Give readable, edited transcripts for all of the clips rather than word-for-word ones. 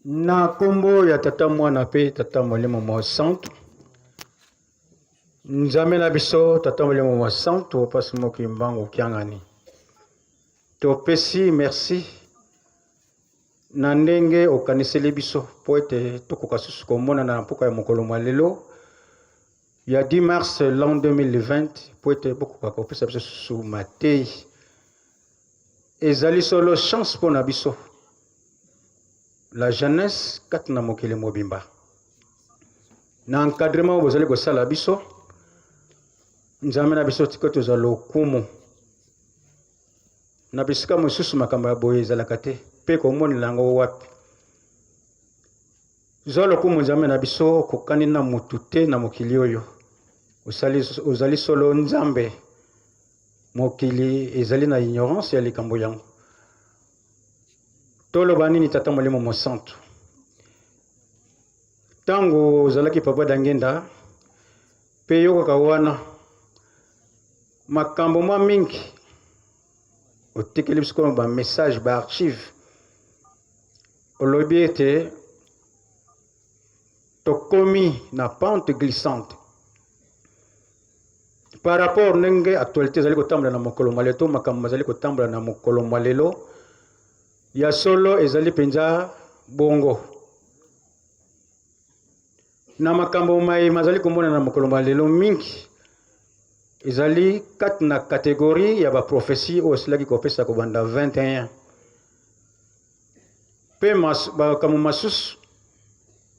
Na nkombo ya Tata, Mwana mpe Tata Molimo Mosantu, Nzambe na biso Tata Molimo Mosantu, Pasi Moki Mbangu Kiangani, topesi merci na ndenge okaniseli biso mpo ete tokoka susu komonana na mpoka ya mokolo mwa lelo ya 10 mars l'an 2020 mpo ete bokoka kopesa biso susu mateyi. Ezali solo chance mpo na biso la jeunesse kati na mokili mobimba na encadrement oyo bozali kosala biso. Nzambe na biso, tika tozwa lokumu. Na bisika mosusu makambo ya boye ezalaka te, mpe komonela yango wapi? Zwa lokumu Nzambe na biso, okokani na motu te na mokili oyo. Ozali solo Nzambe. Mokili ezali na ignorance ya likambo yango. Toloba nini, Tata Molimo Mosantu? Ntango ozalaki Papa Dangenda mpe yokaka wana makambo mwa mingi, otikeli biso kono ba message, ba archive, olobi ete tokomi na pente glissante par rapport ndenge actualité ezali kotambola na mokolo mwa lelo, to makambo mazali kotambola na mokolo mwa lelo. Ya solo ezali mpenza bongo na makambo maye mazali komona na mokolo mwa lelo mingi ezali kati na kategorie ya baprofesi oyo osilaki kopesa kobanda 21. Mpe makambo masusu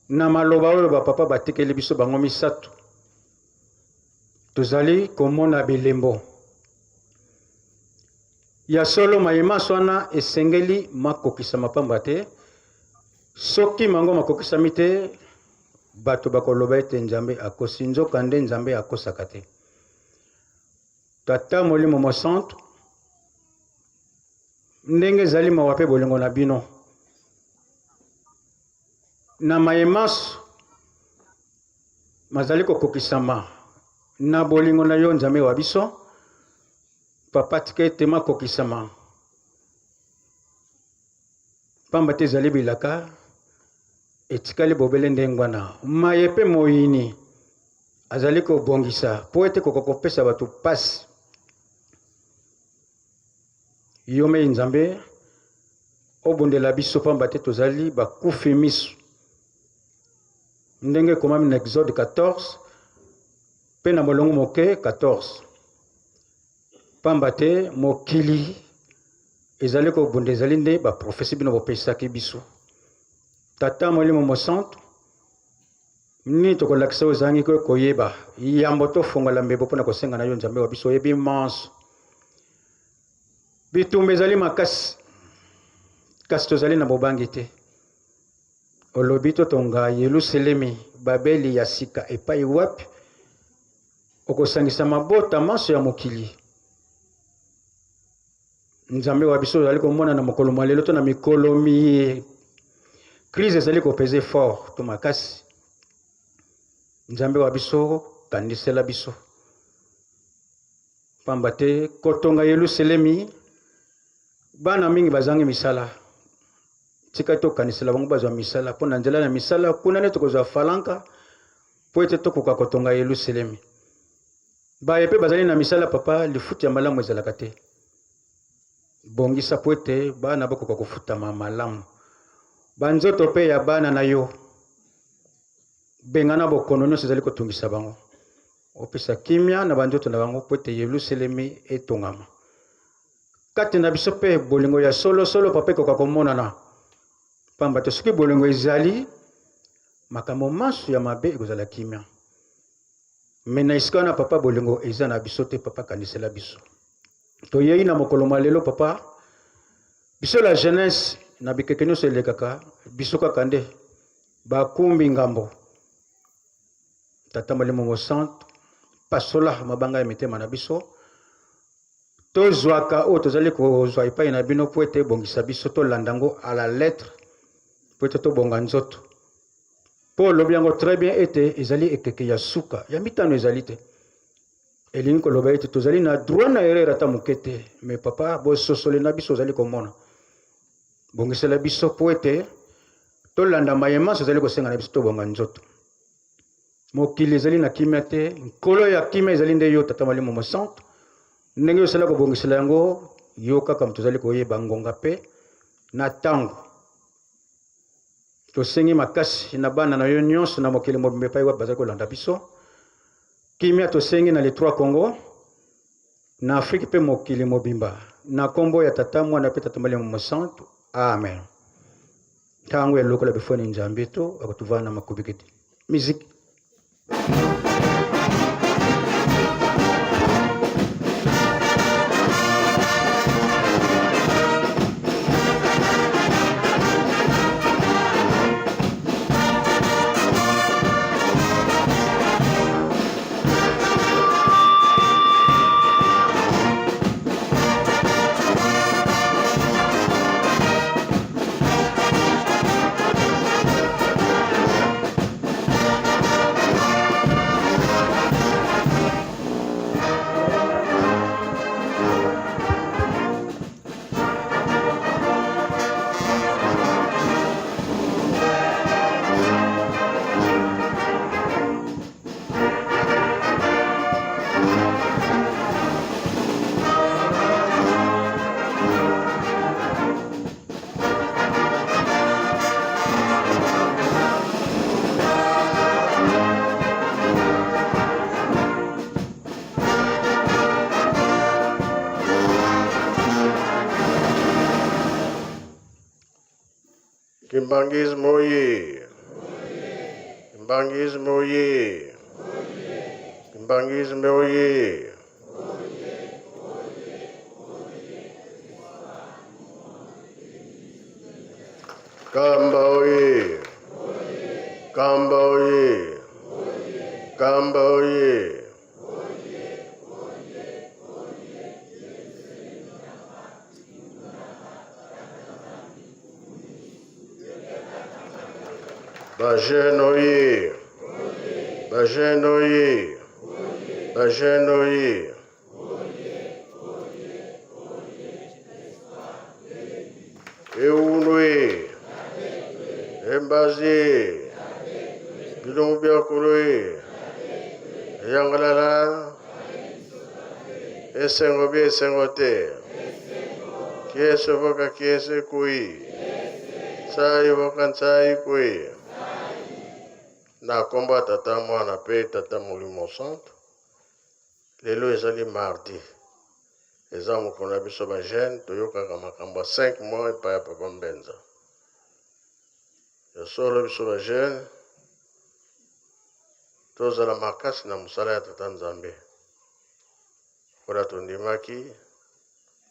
na maloba oyo bapapa batikeli biso bango misato, tozali komona bilembo ya solo. Maye manso wana esengeli makokisama, pamba te soki mango makokisami te, bato bakoloba ete Nzambe akosi, nzoka nde Nzambe akosaka te. Tata Molimo Mosantu, ndenge ezali mawa mpe bolingo na bino na maye manso mazali kokokisama na bolingo na yo Nzambe wa biso, Papa, tika ete makokisama, pamba te ezali bilaka etikali bobele ndengwana maye mpe moyini azali kobongisa mpo ete koka kopesa bato pasi. Yo mei Nzambe, obundela biso, pamba te tozali bakufi miso, ndenge ekomami na Exode 14 mpe na molongo moke 14, pamba te mokili ezali kobunda ezali nde baprofesi bino bopesaki biso. Tata Molimo Mosantu, nini tokolakisa oyo ozangi koyeba yambo tofongola mbebo mpo na kosenga na yo Nzambe wa biso oyebi manso. Bitumba ezali makasi, kasi tozali na bobangi te. Olobi totonga Yelusalemi, Babeli ya sika, epai wapi okosangisa mabota manso ya mokili. Nzambe wa biso, ozali komona na mokolo mwa lelo to na mikolo miye, crise ezali kopese fort to makasi. Nzambe wa biso, kanisela biso, pamba te kotonga Yelusalemi, bana mingi bazangi misala. Tika tokanisela bango bazwa misala, mpo na nzela na misala kuna nde tokozwa falanka mpo ete tokoka kotonga Yelusalemi. Baye mpe bazali na misala, papa, lifuti ya malamu ezalaka te. Bongisa mpo ete bana bakoka kofutama malamu. Banzoto mpe ya bana na yo, bengana bokono nyonso ezali kotungisa bango, opesa kimia na banzoto na bango mpo ete Yelusalemi etongama kati na biso mpe bolingo ya solosolo, papa, ekoka komonana, pamba te soki bolingo ezali, makambo manso ya mabe ekozala kimia. Me na esika wana, papa, bolingo eza na biso te. Papa, kanisela biso. Toyei na mokolo mwa lelo, papa. Biso la jeunesse, na bikeke nyonso elekaka, biso kaka nde bakumbi ngambo. Tata Molimo Mosantu, pasola mabanga ya mitema na biso, tozwaka oyo tozali kozwa epai na bino mpo ete ebongisa biso, tolanda yango à la lettre mpo ete tobonga nzoto, mpo olobi yango très bien ete ezali ekeke ya suka ya mitano, ezali te. Elingi koloba ete tozali na droit na erreur ata moke te. Mais papa, bososoli na biso ozali komona, bongisela biso mpo ete tolanda maye manso ezali kosenga na biso, tobonga nzoto. Mokili ezali na kimia te. Nkolo ya kimia ezali nde yo, Tata Molimo Mosantu. Ndenge osala kobongisela yango, yo kaka moto ozali koyeba ngonga mpe na ntango. Tosengi makasi na bana na yo nyonso na mokili mobimba epai wapi bazali kolanda biso. Kimia tosengi na les trois Congo, na Afrique mpe mokili mobimba, na nkombo ya Tata, Mwana mpe Tata Molimo Mosantu, amen. Ntango ya lokola bifoni Nzambe to akotuvana na makubikiti musique. Kimbanguisme oye! Kimbanguisme oye! Kimbanguisme oye! Kamba oye! Kamba oye! Kamba oye! Ba jeune oye! Ba jeune oye! Ba jeune oye! Eunwe! Embazi! Bilongo bya kolo ye! Yangalala! Esengo bi esengo te! Kiese voka kiese kui! Sai voka nsai kui! Na kombo ya Tata, Mwana pe Tata Molimo Santu. Lelo ezali mardi, eza mokolo na biso ba jeune toyokaka makambo ya 5 mois epai ya papa Mbenza. Ya solo biso ba jeune tozala makasi na mosala ya tata Nzambe, lokola tondimaki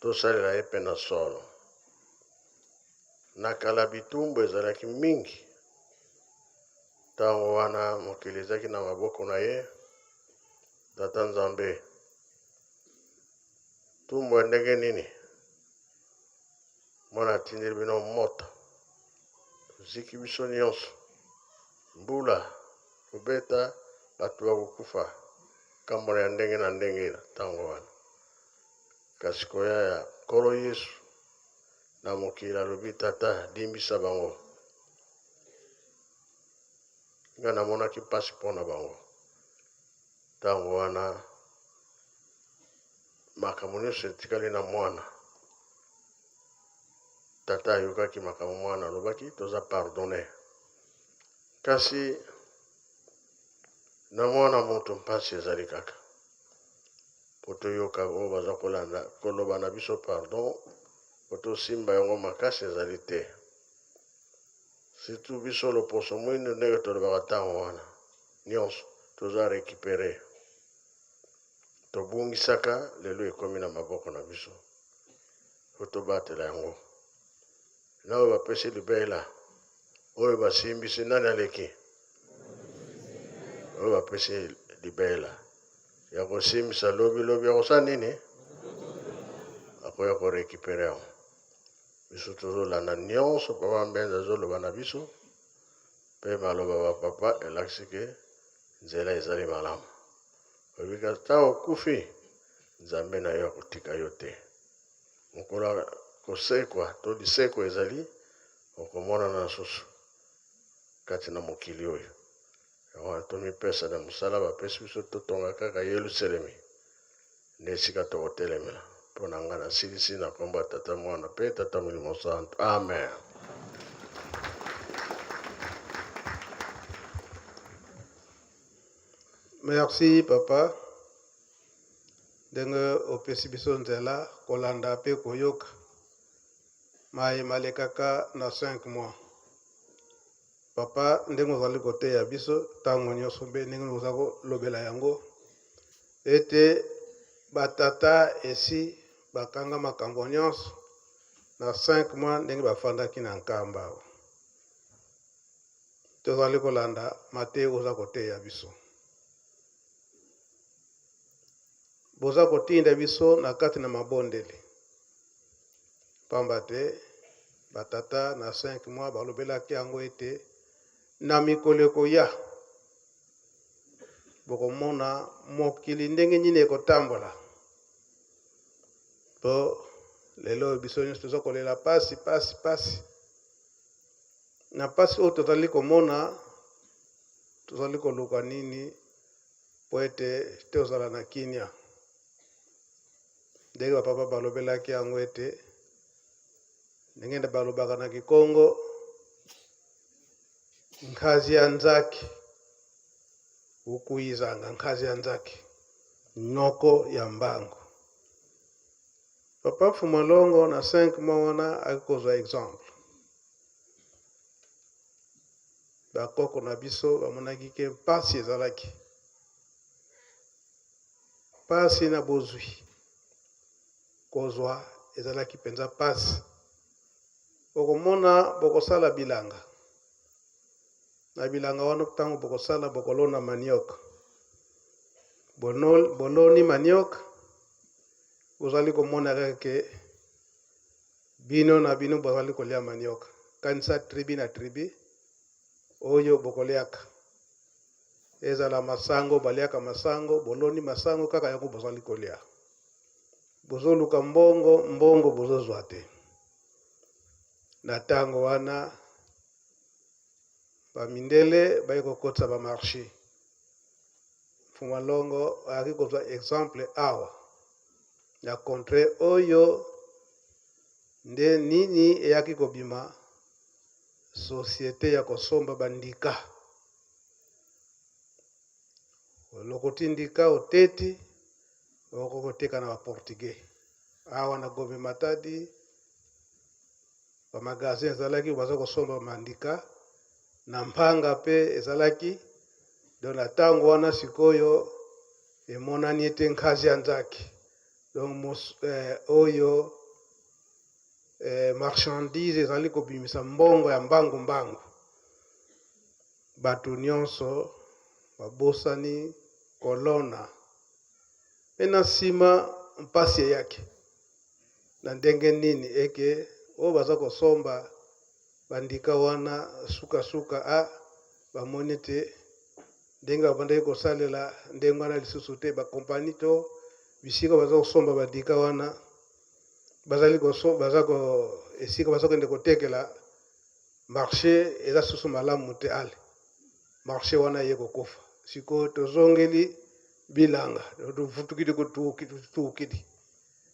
tosalela ye mpe na solo. Na kala bitumbu ezalaki mingi, ntango wana mokili ezalaki na maboko na ye Tata Nzambe. Tumbu ya ndenge nini? Mwana atindeli bino moto, toziki biso nyonso, mbula kobeta, bato bakokufa, kambo ya ndenge na ndenge na ntango wana. Kasi koya ya Nkolo Yesu na mokili, alobi, Tata, limbisa bango. Ngai namonaki mpasi mpo na bango. Ntango wana makambo nyonso etikali na mwana. Tata ayokaki makambo mwana alobaki, toza pardonne. Kasi na mwana moto mpasi ezali kaka mpo toyoka oyo baza kolanda koloba na biso pardon, mpo tosimba yango makasi ezali te. Surtout biso loposo mwindu ndenge tolobaka ntango wana nyonso toza récupere, tobungisaka lelo ekomi na maboko na biso po tobatela yango. Na oyo bapesi libela, oyo basimbisi nani aleki? Oyo bapesi libela ya kosimbisa lobi lobi akosala nini? Akoya korécupere yango. Biso tozolanda nyonso papa Mbenza azoloba na biso, mpe maloba ba papa elakisi ke nzela ezali malamu. Oyebika ntango okufi, Nzambe na yo akotika yo te. Mokolo ya kosekwa to lisekwa ezali, okomonana lisusu kati na mokili oyo. Yango wana tomipesa na mosala bapesi biso, totonga kaka Yelusalemi. Nde esika tokotelemela. Mpo na ngai nasilisi na nkombo ya Tata, Mwana mpe Tata Molimo Santu. Amen. Merci papa ndenge opesi biso nzela kolanda pe koyoka maye malekaka na 5 mois. Papa ndenge ozali koteya biso ntango nyonso mpe ndenge oza kolobela yango ete batata esi bakanga makambo nyonso na 5 mois ndenge bafandaki na Nkamba awa. Tozali kolanda mateya oza koteya biso. Boza kotinda biso na kati na mabondeli. Pamba te batata na 5 mois balobelaki yango ete na mikolo ekoya bokomona mokili ndenge nini ekotambola. Po lelo oyo biso nyonso toza kolela pasi pasi pasi. Na pasi oyo tozali komona, tozali koluka nini po ete tozala na kimia. Ndenge ba papa balobelaki yango ete ndenge nde balobaka na Kikongo, nkazi ya nzaki ukuyizanga, nkazi ya nzaki noko ya mbangu. Papa Mfumalongo na 5 mois wana akoki kozwa exemple. Bakoko na biso bamonaki ke mpasi ezalaki, mpasi na bozwi, kozwa ezalaki mpenza mpasi. Okomona bokosala bilanga, na bilanga wana ntango bokosala bokolona manioc, boloni manioc, bozali komona kaka ke bino na bino bozali kolia manioc. Kanisa tribu na tribu oyo bokoliaka, ezala masango, baliaka masango, boloni masango kaka yango bozali kolia. Bozoluka mbongo, mbongo bozozwa te. Na ntango wana bamindele baye kokotisa bamarché. Mfuma Longo ayaki kozwa exemple awa na contre oyo nde nini eyaki kobima société ya kosomba bandika. Olokoti ndika oteti okoki koteka na baportugais. Awa na Gombe Matadi bamagasin ezalaki baza kosomba bandika, na mpanga mpe ezalaki. Donc na ntango wana sikoyo emonani ete nkazi ya nzaki, donc oyo marchandise ezali kobimisa mbongo ya mbangu mbangu. Bato nyonso babosani kolona, mpe na nsima mpasi eyaki na ndenge nini eke oyo baza kosomba bandika wana sukasuka a bamoni ete ndenge babandaki kosalela ndenge wana lisusu te. Bakompani to bisika baza kosomba bandika wana bazali baza ko esika baza kokende kotekela marché eza susu malamu te. Ale marché wana ye kokufa. Sikoyo tozongeli bilanga, tovutukidi kotukidi.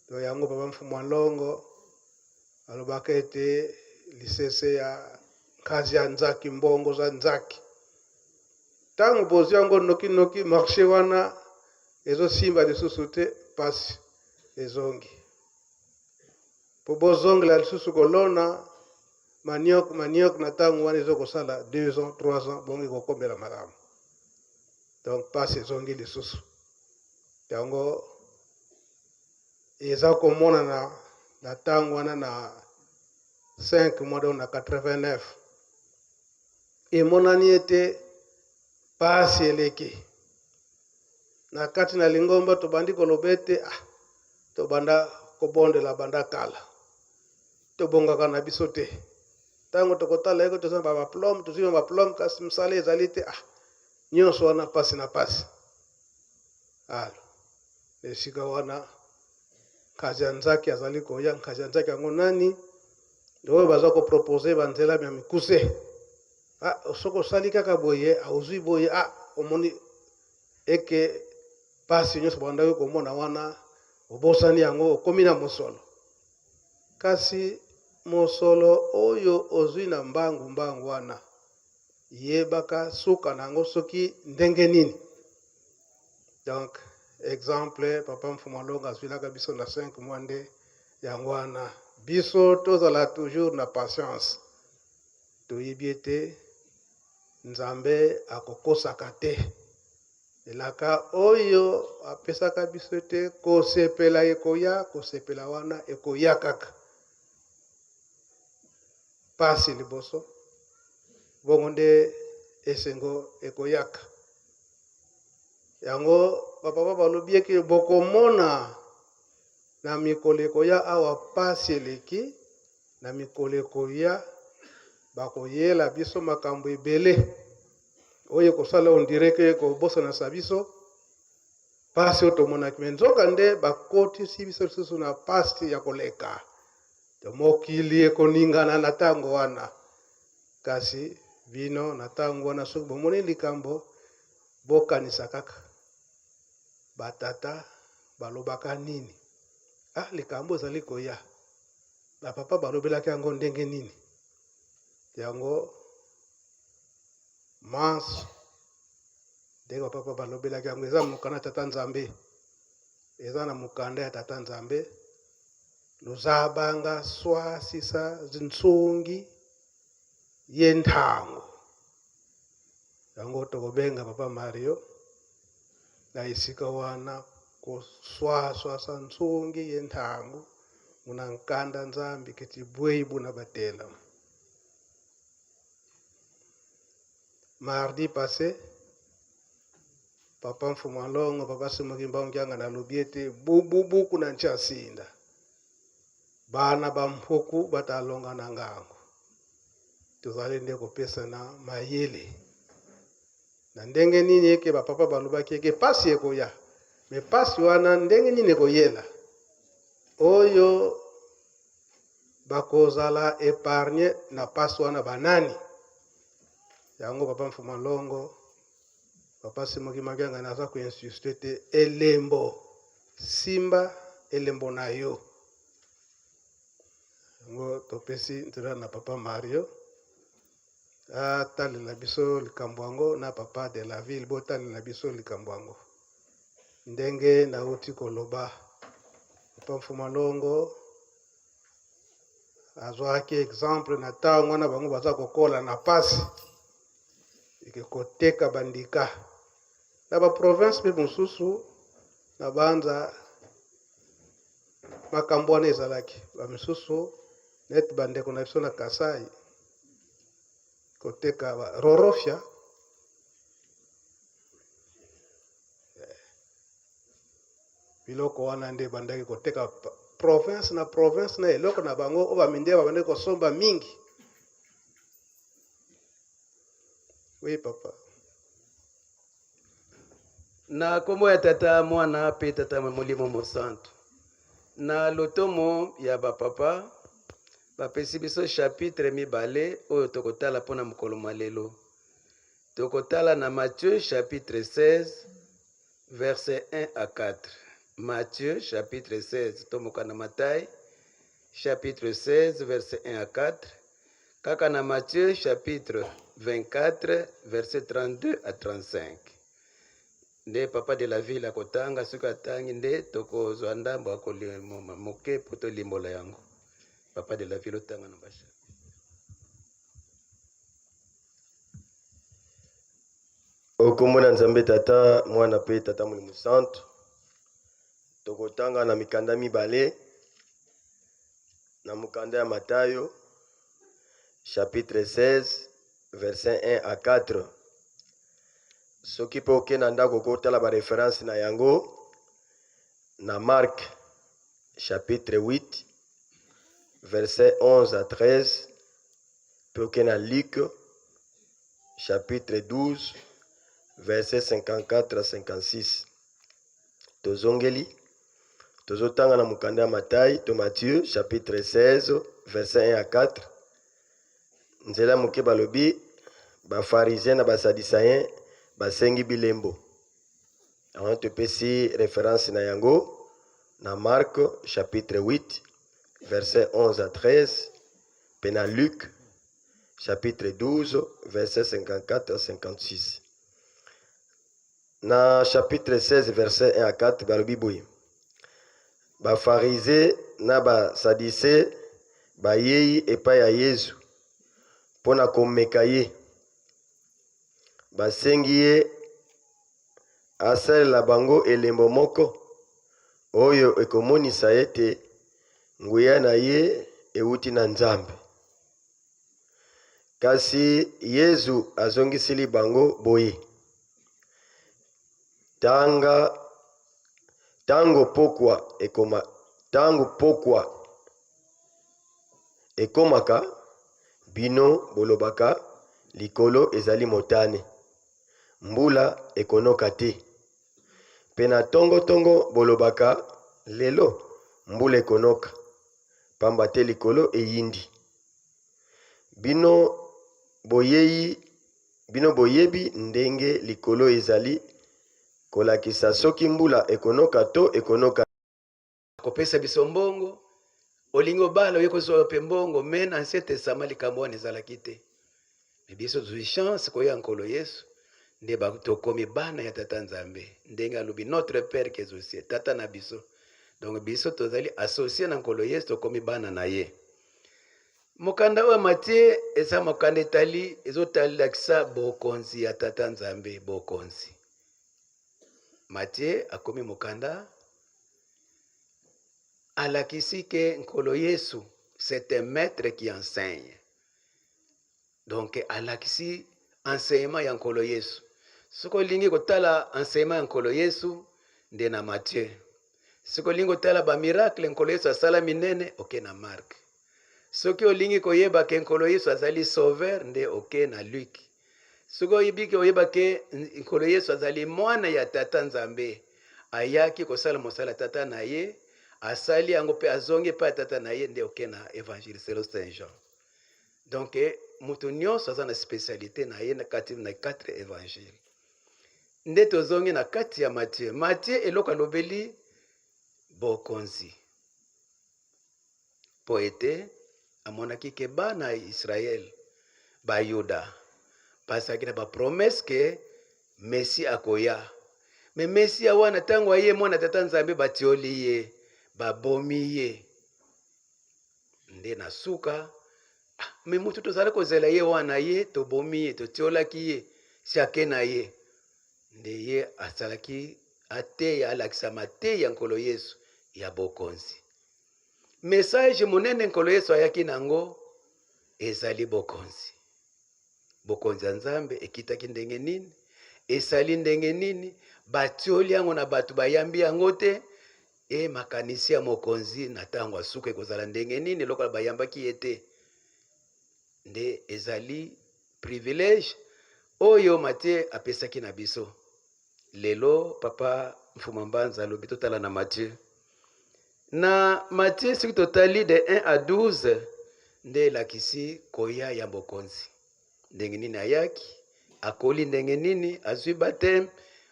To yango papa Mfumu Longo alobaka ete lisese ya nkazi ya nzaki, mbongo za nzaki, ntango bozwi yango nokinoki, marché wana ezosimba lisusu te, pasi ezongi po bozongela lisusu kolona manioc. Manioc na ntango wana ezokosala 2 ans, 3 ans, bongo ekokombela malamu. Donc pasi ezongi lisusu. Yango eza komonana na ntango wana na 5 mois, donc na 89, emonani ete pasi eleki na kati na lingomba. Tobandi koloba ete ah, tobanda kobondela banda kala, tobongaka na biso te. Ntango tokotala eko toza na badiplôme, tozwi na badiplôme, kasi mosala ezali te. Ah, nyonso wana pasi na pasi. Alo esika wana nkazi ya nzaki azali koya. Nkazi ya nzaki yango nani? Oyo baza kopropose banzela ya mikuse. Ah, soki osali kaka boye, ozwi boye. Ah, omoni eke pasi nyonso bandaki komona wana obosani yango, okomi na mosolo. Kasi mosolo oyo ozwi na mbangu mbangu wana, yebaka suka na yango soki ndenge nini. Donc exemple papa Mfuma Longo azwilaka biso na 5 mois nde yango wana. Biso tozala toujours na patience, toyebi ete Nzambe akokosaka te. Elaka oyo apesaka biso ete kosepela ekoya, kosepela wana ekoya kaka. Pasi liboso, bongo nde esengo ekoyaka. Yango bapapa balobi eke bokomona na mikolo ekoya awa pasi eleki. Na mikolo ekoya bakoyela biso makambo ebele oyo ekosala on dirait ke kobosanasa biso pasi oyo tomonaki, me nzoka nde bakotisi biso lisusu na pasi ya koleka. To mokili ekoningana na ntango wana. Kasi bino na ntango wana, soki bomoni likambo, bokanisa kaka batata balobaka nini. Ah, likambo ezali koya, bapapa balobelaki yango ndenge nini? Yango manso ndenge bapapa balobelaki yango eza mokanda ya tata Nzambe, eza na mokanda ya tata Nzambe. Luzabanga swasisa zinsungi ye ntango. Yango tokobenga papa Mario na esika wana koswaswasa nsungi ye ntangu muna nkanda Nzambi ke tibwei buna batela. Mardi passé, papa Mfumu Alongo, papa Simon Kimbangu Kiangani alobi ete bububuku na ncha nsinda bana ba mpuku batalonga na ngango. Tozali nde kopesana mayele na ndenge nini eke bapapa balobaki eke pasi ekoya, me pasi wana ndenge nini ekoyela oyo bakozala epargne na pasi wana banani? Yango papa Mfuma Longo, papa Simon Kimbangu Kiangani aza ko insiste te elembo simba elembo na yo. Yango topesi nzela na papa Mario atalela biso likambo yango na papa de la ville botalela biso likambo yango ndenge nauti koloba. Papa Mfuma Longo azwaki exemple na ntango wana bango baza kokola na pasi eke koteka bandika na ba province mpe mosusu na banza makambo wana ezalaki bamisusu neti bandeko na biso na Kasai koteka ba rorofia biloko wana nde ebandaki koteka province na province na eloko na bango oyo bamindele babandaki kosomba mingi. Oui papa. Na kombo ya Tata, Mwana pe Tata Molimo Mosantu. Na lotomo ya ba papa bapesi biso chapitre mibale oyo tokotala mpo na mokolo mwa lelo. Tokotala na Matthieu chapitre 16 verset 1 à 4. Matthieu chapitre 16 tomoka na Matai chapitre 16 verset 1 à 4 kaka na Matthieu chapitre 24 verset 32 à 35. Nde papa de la ville akotanga, soki atangi nde tokozwa ndambo ya moke mpo tolimbola yango. Papa de la ville otanga na basha. Okombo na Nzambe Tata, Mwana mpe Tata Molimo Santu. Tokotanga na mikanda mibale na mokanda ya Matayo chapitre 16 verset 1 à 4. Soki mpe oke na ndako okotala ba reference na yango na Marc chapitre 8 verset 11 à 13 mpe oke na Luc chapitre 12 verset 54 à 56. Tozongeli tozotanga na mokanda ya Matai to Matthieu chapitre 16 verset 1 à 4. Nzela moke balobi bafarisien na basadisayen basengi bilembo. Yango topesi reference na yango na Marc chapitre 8 verset 11 à 13 mpe na Luc chapitre 12 verset 54 à 56. Na chapitre 16 verset 1 à 4 balobi boye: Bafarize na Basadise bayei epai ya Yezu mpo na komeka ye. Basengi ye asalela bango elembo moko oyo ekomonisa ete nguya na ye euti na Nzambe. Kasi Yezu azongiseli bango boye: Tanga tango pokwa ekoma, tango pokwa ekomaka, bino bolobaka, Likolo ezali motane, mbula ekonoka te. Mpe na tongo-tongo bolobaka, Lelo mbula ekonoka, pamba te likolo eyindi. Bino boyei, bino boyebi ndenge likolo ezali kolakisa soki mbula ekonoka to ekonoka. Akopesa biso mbongo, olingi obala oye kozwa yo mpe mbongo, me na Ancien Testament likambo wana ezalaki te. Me biso tozwi chance koya Nkolo Yesu nde tokomi bana ya Tata Nzambe, ndenge alobi notre Père qui est aux cieux, Tata na biso. Donc biso tozali associe na Nkolo Yesu, tokomi bana na ye. Mokanda oyo ya Matie eza mokanda etali ezotalakisa bokonzi ya Tata Nzambe, bokonzi. Matie akomi mokanda alakisi ke Nkolo Yesu c'est un maître qui enseigne. Donc alakisi enseignement ya Nkolo Yesu. Soki olingi kotala enseignement ya Nkolo Yesu nde na Matthieu. Soki olingi kotala ba miracle Nkolo Yesu asala minene oke na Marc. Soki olingi koyeba ke Nkolo Yesu azali sauveur nde oke na Luc. Soki oyebi ke oyeba ke Nkolo Yesu azali mwana ya Tata Nzambe, ayaki kosala mosala ya Tata na ye, asali yango mpe azongi epai ya Tata na ye, nde oke na Evangile selon Saint Jean. Donc moto nyonso aza na spécialité na ye na kati na quatre évangile. Nde tozongi na kati ya Matthieu. Matthieu eloko alobeli bokonzi, mpo ete amonaki ke bana ya Israël bayuda bazalaki na bapromese ke Messie akoya. Me Mesia wana ntango aye mwana tata Nzambe, batioli ye, babomi ye. Nde na suka, ah, me moto tozali kozela ye wana, ye tobomi ye, totiolaki ye, si ake na ye. Nde ye asalaki ateya, alakisa mateya ya Nkolo Yesu ya bokonzi. Message monene Nkolo Yesu ayaki nango ezali bokonzi. Bokonzi ya Nzambe ekitaki ndenge nini? Esali ndenge nini? Batioli yango na bato bayambi yango te. E makanisi ya mokonzi na ntango ya suka ekozala ndenge nini lokola bayambaki ye te? Nde ezali privilège oyo Matthieu apesaki na biso. Lelo papa Mfuma Mbanza alobi totala na Matthieu. Na Matthieu soki totali de 1 à 12 nde elakisi koya ya mokonzi. Ndenge nini ayaki, akoli ndenge nini, azwi baptême,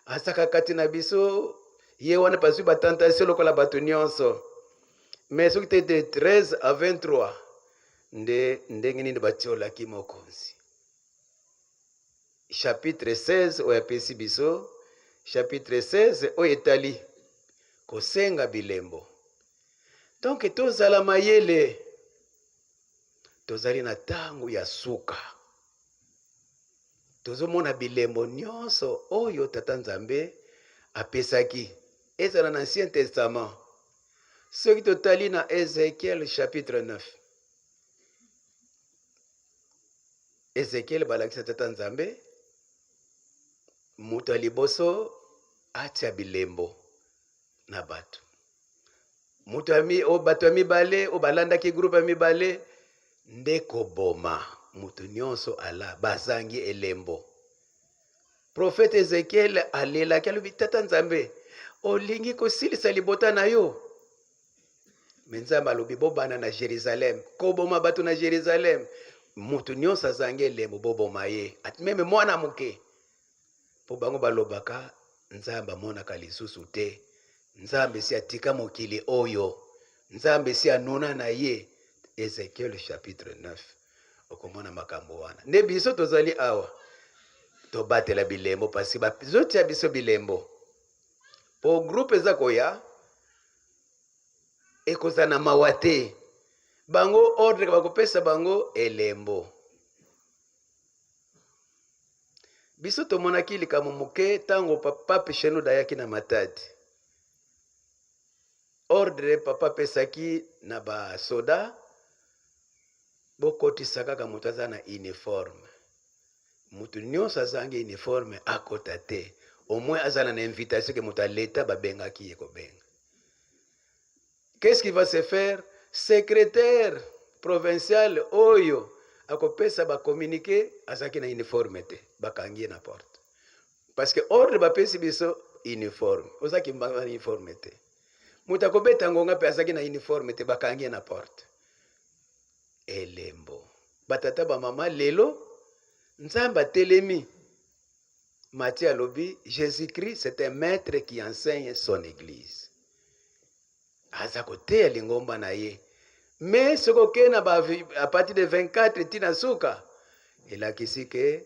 asaka kati na biso, ye wana mpe azwi batentation lokola bato nyonso. Mais soki te de 13 à 23 nde ndenge nini batiolaki mokonzi. Chapitre 16 oyo apesi biso, chapitre 16 oyo etali kosenga bilembo. Donc tozala mayele, tozali na ntango ya suka, tozomona bilembo nyonso oyo Tata Nzambe apesaki, ezala na Ancien Testament. Soki totali na Ezekiel chapitre 9, Ezekiel balakisa Tata Nzambe moto ya liboso atia bilembo na bato, moto ya mi, o bato ya mibale oyo balandaki groupe ya mibale nde koboma moto nyonso ala bazangi elembo. Profete Ezekiel alelaki, alobi, Tata Nzambe, olingi kosilisa libota na yo? Me Nzambe alobi, bobanda na Jerusalem, koboma bato na Jerusalem, moto nyonso azangi elembo boboma ye, meme mwana moke. Mpo bango balobaka Nzambe amonaka lisusu te, Nzambe esi atika mokili oyo, Nzambe esi anuna na ye. Ezekiel chapitre 9 okomona makambo wana. Nde biso tozali awa tobatela bilembo, parce bazotia biso bilembo po groupe eza koya ekozala na mawa te. Bango ordre bakopesa bango elembo. Biso tomonaki likambo moke ntango Pape Shenouda ayaki na Matadi. Ordre papa apesaki na basoda, bokotisa kaka moto aza na uniforme. Moto nyonso azangi uniforme akota te. Au moins azala na invitation ke moto ya leta babengaki ye kobenga. Qu'est-ce qui va se faire? Secrétaire provincial oyo akopesa ba communiqué azalaki na uniforme te, bakangi ye na porte. Parce que ordre bapesi biso uniforme, ozalaki na uniforme te. Moto akobeta ngonga mpe azalaki na uniforme te, bakangi ye na porte. Elembo. Batata ba mama lelo Nzambe atelemi. Matthieu alobi Jésus-Christ c'est un maître qui enseigne son église. Aza koteya lingomba na ye. Mais soki okei na ba à partir de 24 ti na suka, elakisi ke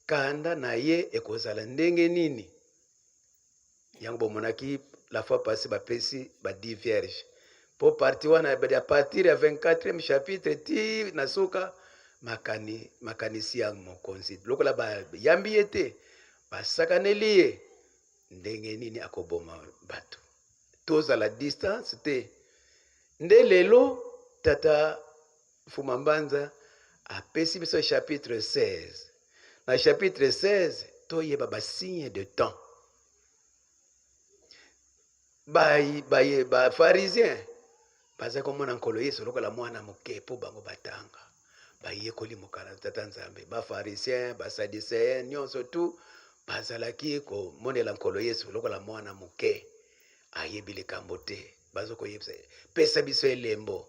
kanda na ye ekozala ndenge nini. Yango bomonaki la fois passée bapesi ba 10 vierges. Po partie wana ya partir ya 24e chapitre ti na suka makani makanisi ya mokonzi lokola bayambi ye te basakaneli ye ndenge nini akoboma bato tozala distance te nde lelo tata Mfuma Mbanza apesi biso chapitre 16 na chapitre 16 toyeba ba signe de temps baye ba, ba pharisien baza komona nkolo yesu lokola mwana moke mpo bango batanga bayekoli mokala tata nzambe bafarisien basadiseen nyonso tu bazalaki komonela nkolo yesu lokola mwana moke ayebi likambo te bazo koyebisa pesa biso elembo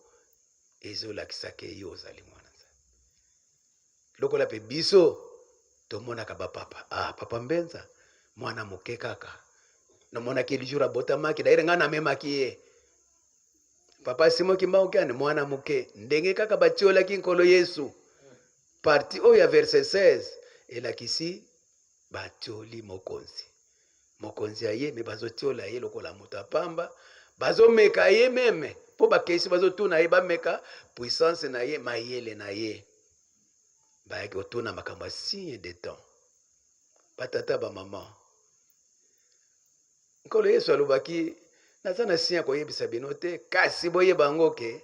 ezolakisa ke yo ozali mwana nzambe lokola mpe biso tomonaka bapapa ah, papa mbenza mwana moke kaka namonaki ye jour abotamaki daire ngai namemaki ye papa simo kimbangu kiani mwana moke ndenge kaka batiolaki nkolo yesu parti oyo ya verset 16 elakisi batioli mokonzi mokonzi aye me bazotiola ye lokola moto ya pamba bazomeka ye meme mpo bakesi bazotuna ye bameka puissance na ye mayele na ye bayaki kotuna makambo ya signe de temps batata bamama nkolo yesu alobaki naza na signe ya koyebisa bino te kasi boyeba yango ke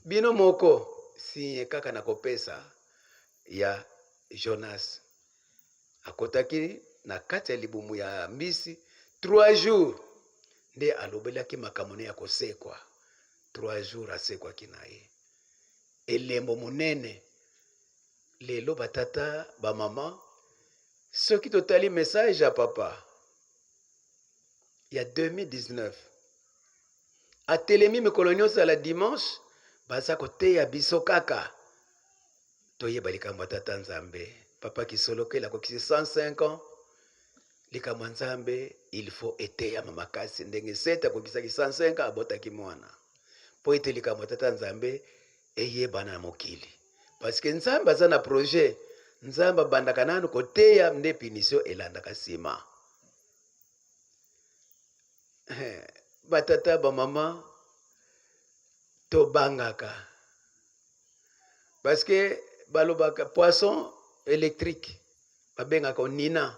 bino moko signe kaka na kopesa ya jonas akotaki na kati ya libumu ya mbisi 3 jours nde alobelaki makambo ne ya kosekwa 3 jours asekwaki na ye elembo monene lelo batata bamama soki totali message ya papa ya 2019 atelemi mikolo nyonso ya la dimanche baza koteya biso kaka toyeba likambo ya tata nzambe papa kisolokele akokisi 105 ans likambo ya nzambe il faut eteyama makasi ndenge sete akokisaki 105 ans abotaki mwana mpo ete likambo ya tata nzambe eyebana na mokili parceke nzambe aza na projet nzambe abandaka nanu koteya nde punition elandaka nsima eh, batata bamama tobangaka parce que balobaka poisson électrique babengaka onina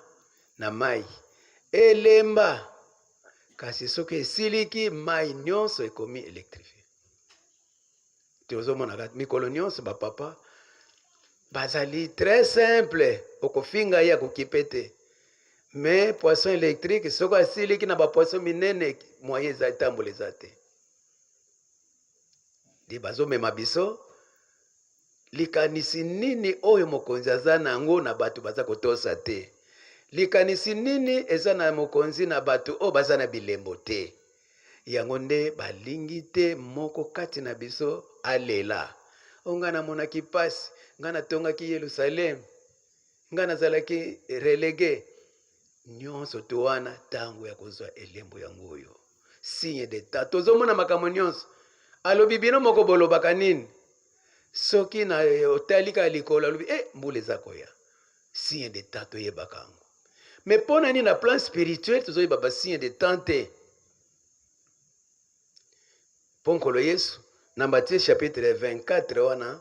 na mai elemba kasi soki esiliki mai nyonso ekomi électrifie tozomonaka mikolo nyonso bapapa bazali très simple okofinga ye akokipe te mais poisson électrique soki asiliki na bapoisson minene moyen eza etambola eza te nde bazomema biso likanisi nini oyo mokonzi aza na yango na bato baza kotosa te likanisi nini eza na mokonzi na bato oyo baza na bilembo te yango nde balingi te moko kati na biso alela o ngai namonaki mpasi ngai natongaki yelusaleme ngai nazalaki relege nyonso to wana ntango ya kozwa elembo yango oyo signe d'etat tozomona makambo nyonso alobi bino moko bolobaka nini soki na otali kaka likolo alobi e eh, mbula eza koya signe d'etat toyebaka yango me mpo na nini na plan spirituel tozoyeba basigne de temps te mpo nkolo yesu na matie chapitre 24 wana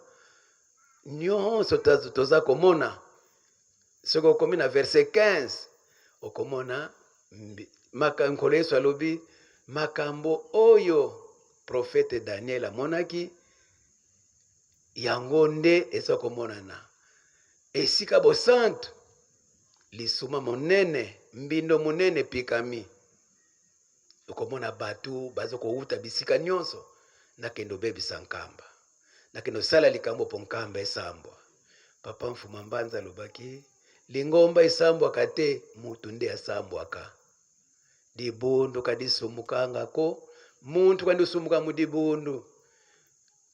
nyonso toza komona soki okomi na verset 15 okomona nkolo yesu alobi makambo oyo profete daniel amonaki yango nde eza komonana esika bosantu lisuma monene mbindo monene epikami okomona bato baza kowuta bisika nyonso nakende obebisa nkamba nakende osala likambo mpo nkamba esambwa papa mfuma mbanza alobaki lingomba esambwaka te mutu nde asambwaka libundu kadisumukanga ko muntu kandisumuka mu dibundu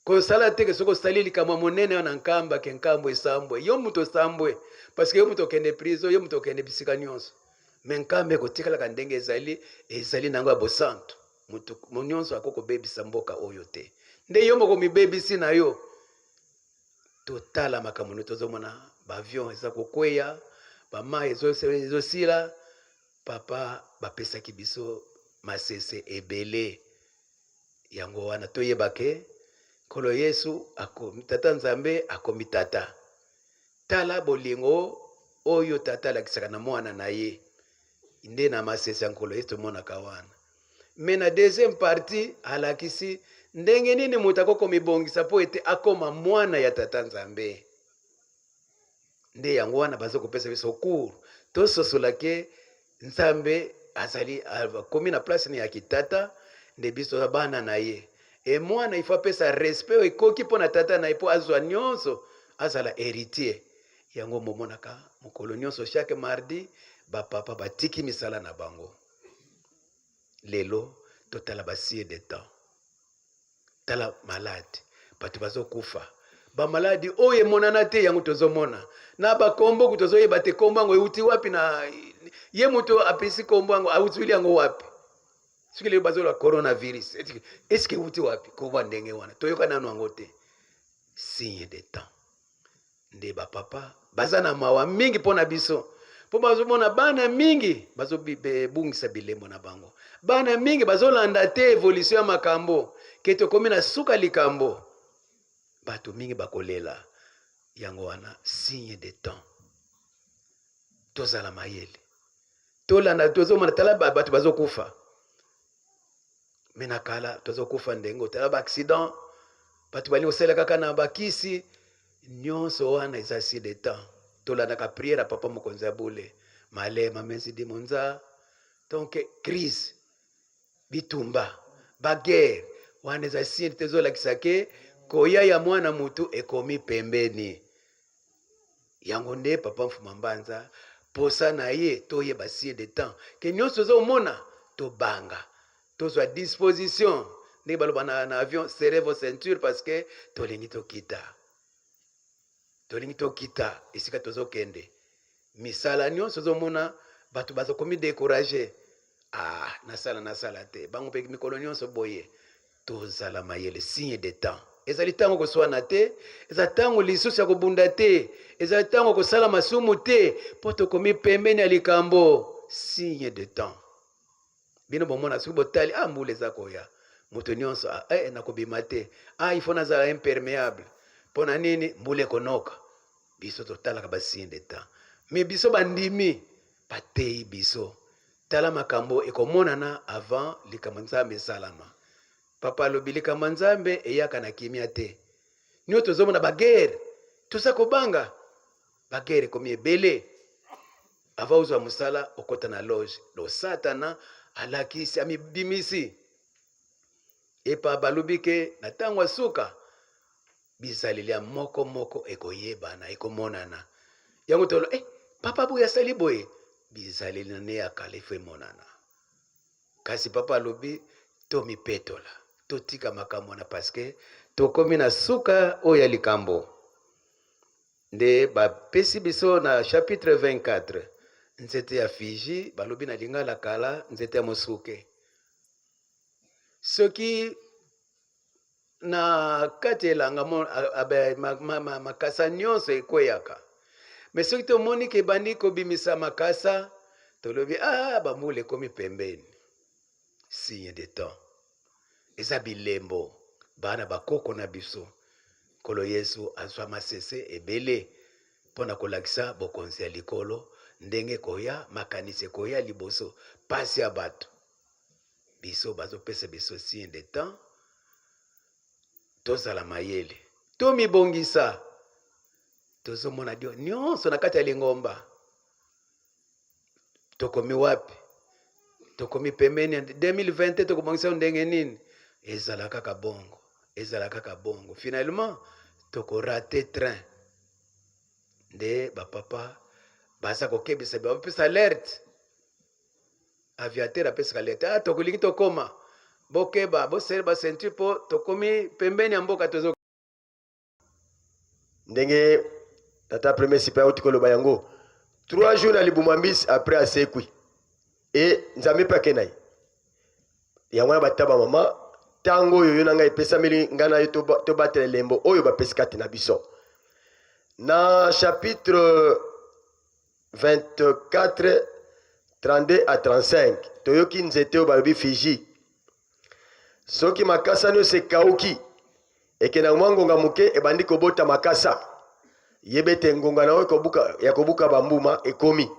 kosala te ke soki osali likambo ya monene wana nkamba ke nkambo esambwe yo moto osambwe parceke yo moto okende prison yo moto okende bisika nyonso me nkamba ekotikalaka ndenge ezali ezali na yango ya bosantu moto nyonso akoki kobebisa mboka oyo te nde yo moko mibebisi na yo totala makambo nde tozomona baavion eza kokweya bamai ezosila papa bapesaki biso masese ebele. Yango wana toyeba ke Nkolo Yesu akomi Tata Nzambe akomi Tata. Tala bolingo oyo Tata alakisaka na mwana na ye. Nde na masese ya Nkolo Yesu tomonaka wana. Mais na deuxième partie alakisi ndenge nini moto akoki komibongisa mpo ete akoma mwana ya Tata Nzambe. Nde yango wana baza kopesa biso cours tososola ke Nzambe azali akomi na place ne ya kitata, nde biso toza bana na ye. E mwana il faut apesa respect oyo ekoki mpo na tata na ye mpo azwa nyonso, azala heritier. Yango momonaka mokolo nyonso chaque mardi ba papa batiki misala na bango. Lelo totala ba signe de temps. Tala malade, bato bazokufa, ba maladi oyo emonana te, yango tozomona na bakombo ku tozoyeba te kombo yango euti wapi, na ye moto apesi kombo yango autili yango wapi. Soki lelo bazoloba coronavirus, eske euti wapi kombo ya ndenge wana? Toyoka nanu yango te. Signe de temps. Nde ba papa baza na mawa mingi mpo na biso, mpo bazomona bana mingi bazobungisa bilembo na bango, bana mingi bazolanda te evolution ya makambo ke tokomi na suka likambo, bato mingi bakolela. Yango wana signe de temps, tozala mayele, tolanda. Tozomona tala bato bazokufa me na kala tozokufa ndenge otala ba accident, bato balingi kosala kaka na bakisi nyonso wana eza si de temps. Tolandaka priere ya papa mokonzi ya bule malema mezi dimonza, donc crise, bitumba, baguerre wana eza signe te, ezolakisa ke koya ya mwana mutu ekomi pembeni. Yango nde papa Mfuma Mbanza posa na ye toyeba signe de temps ke nyonso ozomona, tobanga, tozwa disposition ndenge baloba na avion, serrez vos ceintures, parce que tolingi tokita, tolingi tokita esika tozokende. Misala nyonso ozomona bato bazokomi décourager, ah, nasala nasala te, bango mpe mikolo nyonso boye. Tozala mayele, signe de temps ezali ntango koswana te, eza ntango lisusu ya kobunda te, ezali ntango kosala masumu te, mpo tokomi pembeni ya likambo. Signe de temps, bino bomona soki botali, ah, mbula eza koya, moto nyonso, ah, eh, nakobima te, ah, il faut nazala imperméable. Mpo na nini? Mbula ekonoka. Biso totalaka ba signe de temps, mais biso bandimi bateyi biso, tala makambo ekomonana avant likambo Nzambe esalama. Papa alobi likambo ya Nzambe eyaka na kimia te. Nio tozomona baguerre, toza kobanga baguerre ekomi ebele. Avant ozwa mosala okota na loge, do Satana alakisi amibimisi epa balobi ke na ntango ya suka bizaleli ya moko moko ekoyebana, ekomonana. Yango tolo papa boye asali boye, bizaleli na ne ya kala efo emonana. Kasi papa alobi tomipetola, totika makambo wana parce que tokomi na suka oyo ya likambo. Nde bapesi biso na chapitre 24 nzete ya figi, balobi na lingala kala nzete ya mosuke. Soki na kati elanga makasa nyonso ekweyaka, me soki tomoni ke ebandi kobimisa makasa, tolobi ah, bambula ekomi pembeni. Signe de temps eza bilembo bana bakoko na biso. Nkolo Yesu azwa masese ebele mpo na kolakisa bokonzi ya likolo ndenge ekoya, makanisi ekoya liboso, pasi ya bato. Biso bazopesa biso signe de temps, tozala mayele, tomibongisa. Tozomona dio nyonso na kati ya lingomba, tokomi wapi? Tokomi pembeni ya 2020, tokobongisa ndenge nini? Ezala kaka bongo, ezala kaka bongo, finalement tokorate train. Nde bapapa baza kokebisa, bapesa alerte, aviateur apesaka alerte, ah, tokolingi tokoma, bokeba, bosere ba ceinture mpo tokomi pembeni ya mboka tozo. Ndenge tata premier sipe auti koloba yango, 3 jours na libumu ya mbisi, après asekwi e Nzambe mpe ake na ye. Yango wana batata bamama, ntango oyo yo na ngai epesameli ngai na yo tobatela elembo oyo bapesi kati na biso. Na chapitre 24 32 à 35 toyoki nzete oyo balobi figi. Soki makasa nyonso ekauki, ekenda mwa ngonga moke ebandi kobota makasa, yeba ete ngonga na yo ya kobuka bambuma ekomi.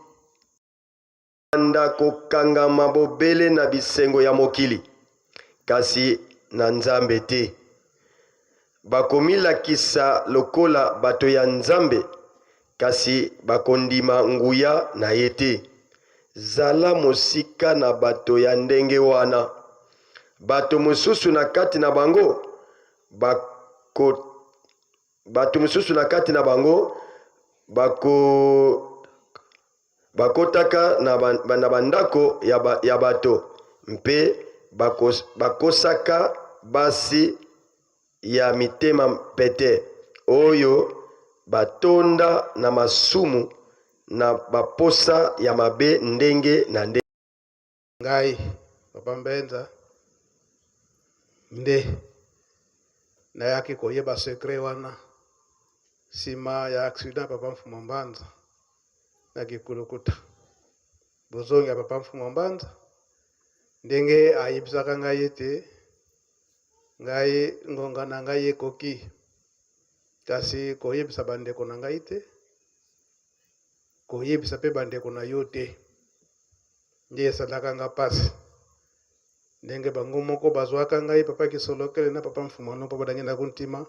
Banda kokangama bobele na bisengo ya mokili, kasi na Nzambe te. Bakomilakisa lokola bato ya Nzambe, kasi bakondima nguya na ye te. Zala mosika na bato ya ndenge wana. Bato mosusu na kati na bango bako bato mosusu na kati na bango bako bakotaka na, ba, na bandako ya, ba, ya bato mpe bakos, bakosaka basi ya mitema pete oyo batonda na masumu na baposa ya mabe ndenge na ndenge. Ngai Papa Mbenza nde nayaki koyeba secret wana sima ya accident Papa Mfumu Mbanza na Kikulukuta. Bozongi ya Papa Mfumu Mbanza ndenge ayebisaka ngai ete ngai ngonga na ngai ekoki, kasi koyebisa bandeko na ngai te, koyebisa mpe bandeko na yo te. Nde esalaka nga mpasi ndenge bango moko bazwaka ngai Papa Kisolokele na Papa Mfumano mpo badangi na kuntima,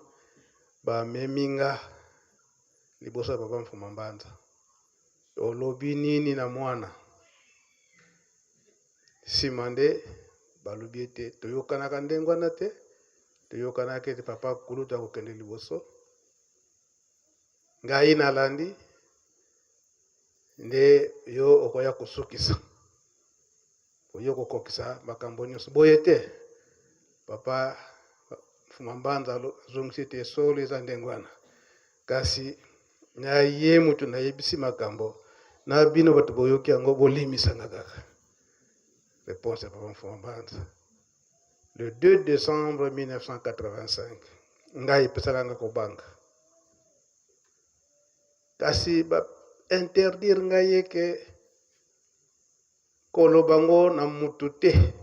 bamemi nga liboso ya Papa Mfuma Mbanza. Olobi nini na mwana? Sima nde balobi ete toyokanaka ndenge wana te, toyokanaka ete papa kulutu akokende liboso, ngai nalandi nde yo okoya kosukisa, oyo kokokisa makambo nyonso. Boye te papa Mfuma Mbanza azongisi ete solo eza ndenge wana, kasi na ye moto nayebisi makambo na bino bato boyoki yango, bolimbisanga kaka. Réponse ya papa Mfuma Mbanza le 2 décembre 1985, ngai epesaka nga kobanga, kasi ba interdire ngai eke koloba ngo na mutu te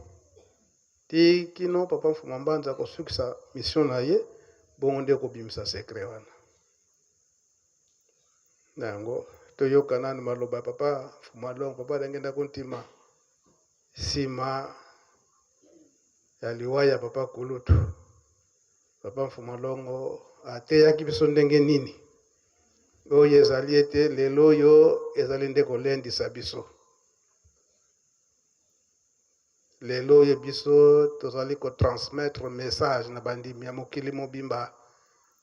ti kino papa Mfuma Mbanza akosukisa mission na ye, bongo nde kobimisa secret wana. Na yango toyoka nanu maloba ya papa Mfuma Longo, papa Dangenda Kuntima, nsima ya liwa ya papa Kulutu. Papa Mfuma Longo ateyaki biso ndenge nini oyo ezali ete lelo oyo ezali nde kolendisa biso. Lelo oyo biso tozali kotransmettre message na bandimi ya mokili mobimba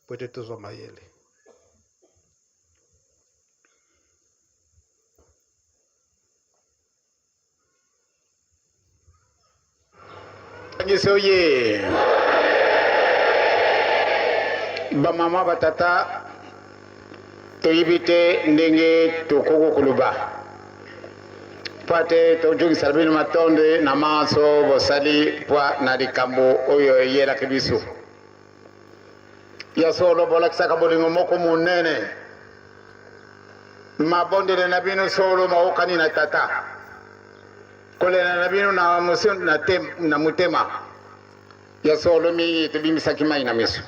po ete tozwa mayele. Biso ye bamama batata toyebi te ndenge tokoki koloba mpo ete tozongisela bino matondo na manso bosali mpo na likambo oyo eyelaki biso. Ya solo bolakisaka bolingo moko monene. Mabondeli na bino solo maokani na Tata. Kolela na bino na, na, te, na motema ya solo mingi tobimisaki mai na miso.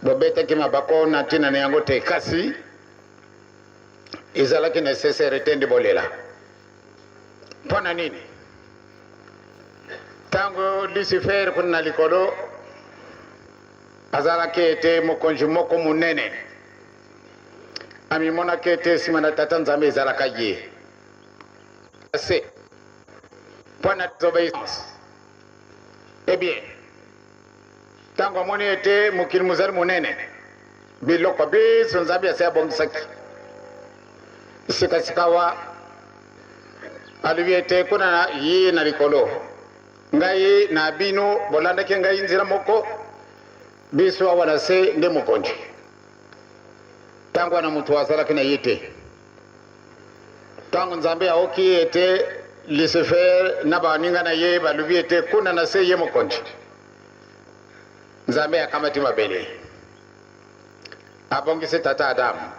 Bobetaki mabako na ntina na yango te, kasi ezalaki necessaire te nde bolela. Mpo na nini? Ntango Lucifer kuna na likolo azalaki ete mokonzi moko monene, amimonaki ete nsima na Tata Nzambe ezalaka ye se mpo na desobéissance. Eh bien, ntango amoni ete mokili mozali monene, biloko biso Nzambe asi abongisaki, sikasikawa alobi ete kuna na ye na likolo, ngai na bino bolandaki ngai nzela moko, biso awa na se nde mokonzi. Ntango wana moto azalaki na ye te. Ntango Nzambe aoki ete Lucifer na baninga na ye balobi ete kuna na se ye mokonzi, Nzambe akamati mabele, abongisi tata Adamu,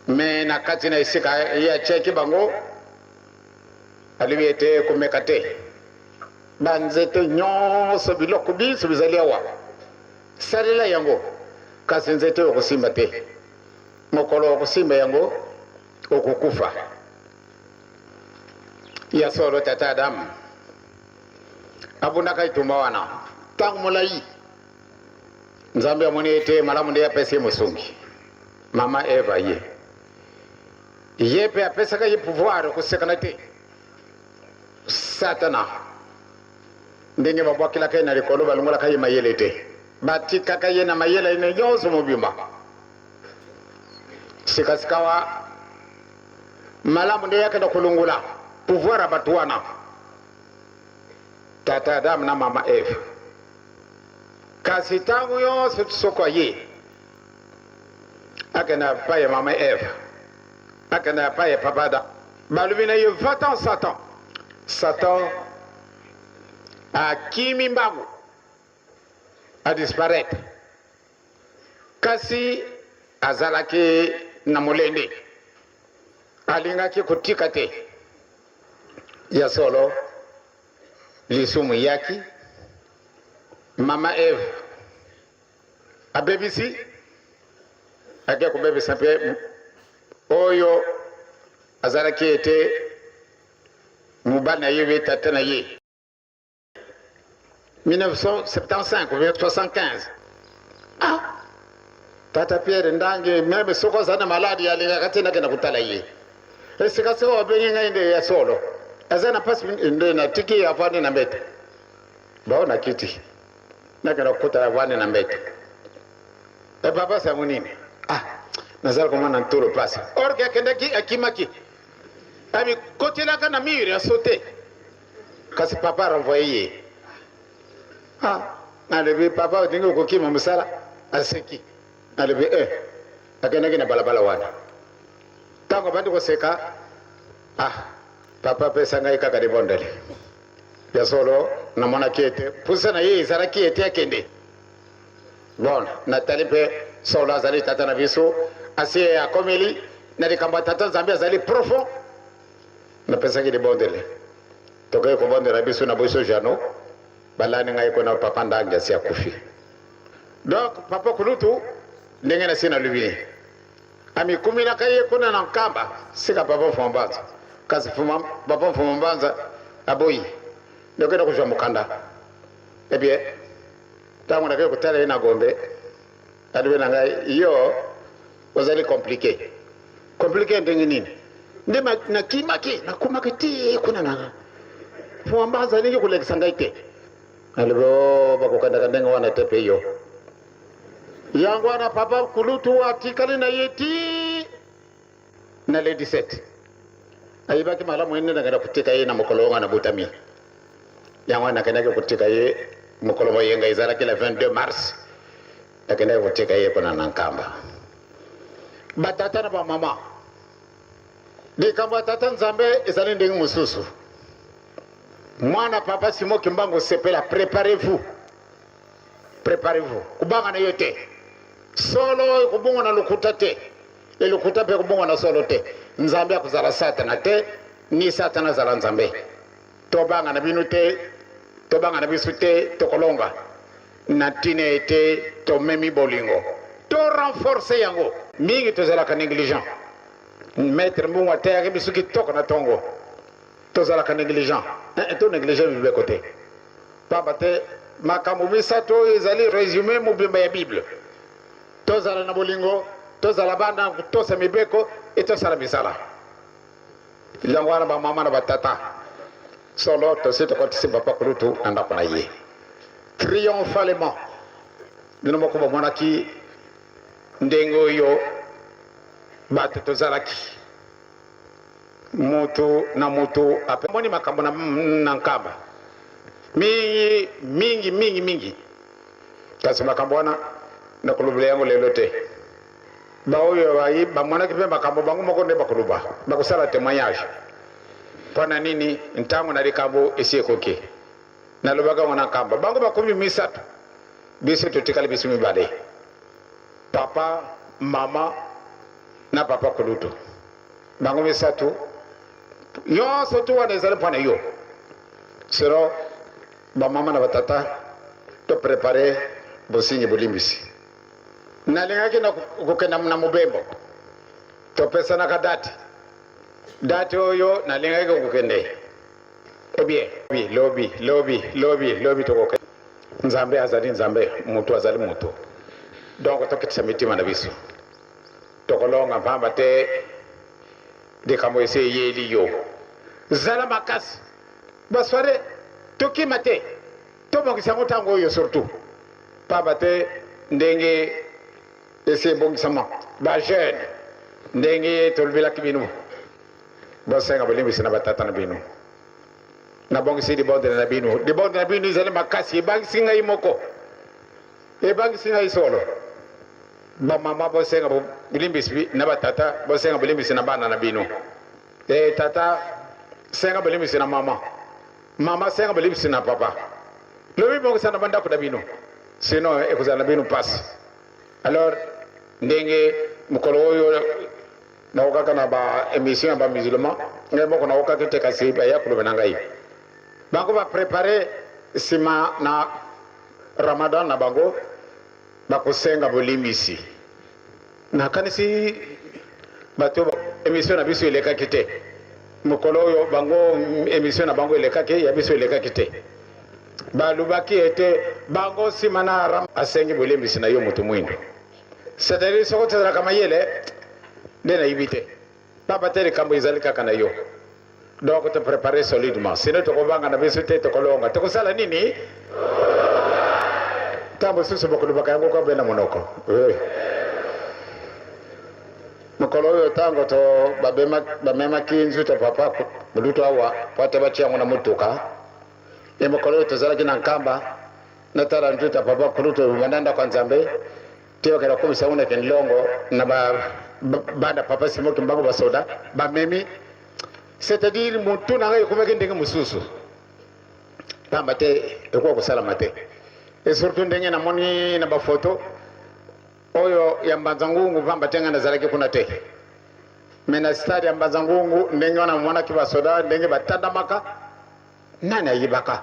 me na kati na esika ye atiaki bango, alobi ete komeka te. Banzete nyonso, biloko binso bizali awa, salela yango, kasi nzete oyo okosimba te. Mokolo okosimba yango, okokufa. Ya solo, tata Adamu abundaka etumba wana ntango molai. Nzambe amoni ete malamu nde apesi ye mosungi, mama Eva. Ye ye mpe apesaka ye pouvoir kosekana te. Satana, ndenge babwakelaka ye na likolo, balongolaka ye mayele te, batikaka ye na mayele ye nyonso mobimba. Sikasikawa malamu nde yakenda kolongola pouvoir ya bato wana, tata Adamu na mama Eve. Kasi ntango nyonso soko aye, akenda epai ya mama Eve, akenda epai ya papa Adam, balobi na ye: "Va-t'en, Satan." Satan akimi mbangu, adisparaître, kasi azalaki na molende, alingaki kotika te. Ya solo, lisumu yaki, mama Eve abebisi, ake kobebisa mpe oyo azalaki ete mobali na ye, ye tata na ye. 1975 ou 75, ah, tata Pierre Ndange, même soki aza na maladi, alingaka te nakenda kotala ye. Esika soko babengi ngai nde ya solo aza na mpasi, nde natiki avandi na mbeto, bao na kiti, nakenda kokutana, avandi na mbeto. E papa, sango nini? Ah, nazala komona ntolo mpasi. Or que akendaki, akimaki, amikotelaka na mur ya sote, kasi papa renvoye ye. Ah, nalobi: "Papa, olingi okokima mosala?" Aseki. Nalobi e akendaki na balabala wana, ntango abandi koseka: "Ah papa, apesa ngai kaka libondeli." Ya solo, namonaki ete pusa na ye ezalaki ete akende. Bon, natali mpe solo azali tata na biso, asi akomeli na likambo ya tata Nzambe, azali profond. Napesaki libondeli, tokoki kobondela biso na biso. Jano balani ngai kuna, papa Ndangi asi akufi. Donc papa kulutu, ndenge nasi nalobi, amikuminaka ye kuna na Nkamba sika papa Mfuma Mbanza, kasi papa Mfuma Mbanza aboyi. Ndokenda kozwa mokanda. Eh bien, ntango nakei kotala ye na Gombe, alobi na ngai: "Yo ozali compliqué." Compliqué ndenge nini? Nde nakimaki, nakomaki ti kuna na Mfuma Mbanza, alingi kolekisa ngai te. Alobi: "O bakokandaka ndenge wana te." Mpe yo yango wana papa kulutu atikali na ye ti na le 17. Ayebaki malamu ye nde nakenda kotika ye na mokolo oyo nga nabotami. Yango wana nakendaki kotika ye mokolo moyenga, ezalaki le 22 mars, nakendaki kotika ye mpona na Nkamba. Batata na bamama, likambo ya tata Nzambe ezali ndenge mosusu. Mwana papa Simo Kimbangu, sepela, préparez-vous, préparez-vous. Kobanga na yo te, solo ekobongwa na lokuta te, elokuta mpe ekobongwa na solo te. Nzambe akozala Satana te, ni Satana azala Nzambe. Tobanga na bino te, tobanga na biso te, tokolonga na ntina ete tomemi bolingo, to renforce yango. Mingi tozalaka négligent. Maître Mbungu ateyaki biso kitoko na ntongo. Tozalaka négligent, to néglige mibeko te, pamba te makambo misato oyo ezali résumé mobimba ya Bible: tozala na bolingo, tozala bana tosa mibeko, e tosala misala. Yango wana, bamama na batata, solo tosi tokotisi papa kulutu na ndako na ye triomphalement. Bino moko bomonaki ndenge oyo bato tozalaki, moto na moto amoni makambo na Nkamba mingi mingi mingi mingi, kasi makambo wana nakolobela yango lelo te. Baoyo bayi bamonaki mpe makambo bango moko nde bakoloba, bakosala témoignage. Mpo na nini? Ntango na likambo esi ekoki. Nalobaka yango na Nkamba, bango bakomi misato, biso totikali biso mibale, papa, mama na papa kulutu, bango misato. Nyonso tu wana ezali mpo na yo sero. Bamama na batata, to prepare bosingi bolimbisi. Nalingaki na kokenda na mobembo, topesanaka date, date oyo nalingaki kokende. Eh bien, lobi, lobi, lobi, lobi tokokende. Nzambe azali Nzambe, mutu azali mutu. Donc tokitisa mitima na biso, tokolonga mpamba te likambo esi eyeli yo. Zala makasi. Ba soiree tokima te, tobongisa yango ntango oyo surtout pamba te ndenge esi ebongisama. Ba jeune ndenge tolobelaki bino, bosenga bolimbisi na batata na bino. Nabongisi libondeli na bino, libondeli na bino ezali makasi, ebangisi ngai moko, ebangisi ngai solo. Bamama bosenga bolimbisi na batata, bosenga bolimbisi na bana na bino. Eh tata senga bolimbisi na mama, mama senga bolimbisi na papa. Lobi bongisa na bandako na bino, sinon ekozala na bino pasi. Alors ndenge mokolo oyo nakokaka na ba emission ya ba musulman, ngai moko nakokaki te, kasi baya koloba na ngai bango ba prepare nsima na Ramadan na bango bakosenga bolimbisi. Nakanisi bato emission na biso elekaki te mokolo oyo bango emission na bango elekaki, ya biso elekaki te. Balobaki ete bango nsima na ram asengi bolimbisi na yo moto mwindo, c'est-à-dire soko tozalaka mayele nde nayebi te, pamba te likambo ezali kaka na yo. Donc to préparer solidement, sinon tokobanga na biso te, tokolonga. Tokosala nini? Ntango mosusu bokolobaka yango kwa na monoko. Mokolo oyo ntango to bamemaki nzuto papa molutu awa po ate batia yango na motuka, e mokolo oyo tozalaki na Nkamba, natala nzuto ya papa kulutu banda ndako ya Nzambe te bakenda kokomisa yango na Kinlongo na banda papa Simon Kimbangu, basoda bamemi, c'est-à-dire motu na ngai ekomaki ndenge mosusu, pamba te ekoka kosalama te. Et surtout ndenge namoni na bafoto oyo ya Mbanza Ngungu, pamba te ngai nazalaki kuna te, me na stade ya Mbanza Ngungu ndenge wana namonaki basoda ndenge batandamaka, nani ayibaka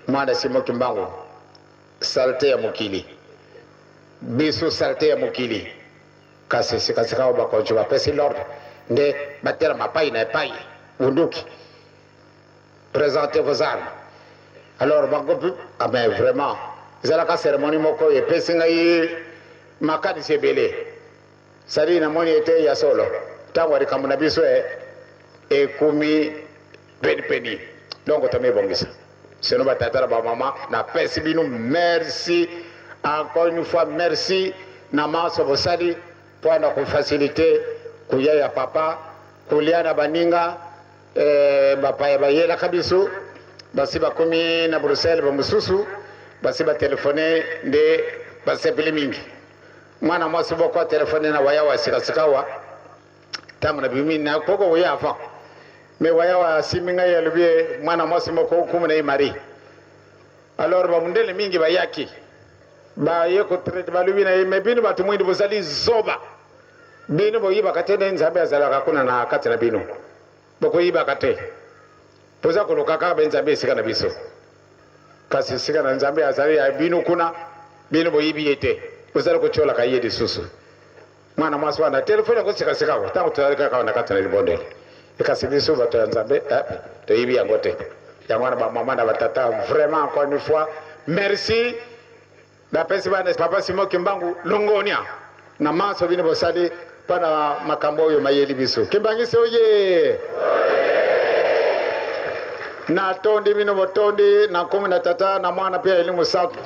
mwana Simon Kimbangu? Salte ya mokili, biso salte ya mokili. Kasi sikasika oyo bakonzi bapesi l'ordre nde batelama epai na epai, bunduki, présentez vos armes. Alors bango, ah mais vraiment ezalaka cérémonie moko epesi ngai makanisi ebele. Sadi namoni ete ya solo ntango ya likambo na biso ekomi penipeni, donc tomibongisa. Sino batata na bamama, napesi bino merci encore une fois, merci na manso bosali mpo na kofacilite koya ya papa, kolia na baninga, bapaya bayelaka biso, basi bakomi na Bruxelles, bamosusu basi batelefone nde basepeli mingi. Mwana mwasi moko atelefone na wayawa sikasikawa ntango nabimi nakoko koya avant, me wayawa asimbi ngai, alobi mwana mwasi moko nkumu na ye Marie. Alors bamundele mingi bayaki baye kotraite, balobi na ye, me bino bato mwindu bozali zoba, bino boyibaka te nde Nzambe azalaka kuna na kati na bino, bokoyibaka te, boza koluka kaka be Nzambe esika na biso, kasi esika na Nzambe azali ya bino kuna, bino boyibi ye te, bozali kotiolaka ye lisusu. Mwana mwasi wana telefone yango sikasika awa ntango tozali kaka na kati na libondeli, kasi biso bato ya Nzambe toyebi yango te. Yango wana bamama na batata, vraiment encore une fois merci. Napesi bana papa Simon Kimbangu longonia na manso bino bosali mpo na makambo oyo mayeli biso. Kimbangisi oye! Natondi bino botondi na nkombo na Tata na Mwana mpe ya Elimo Santu.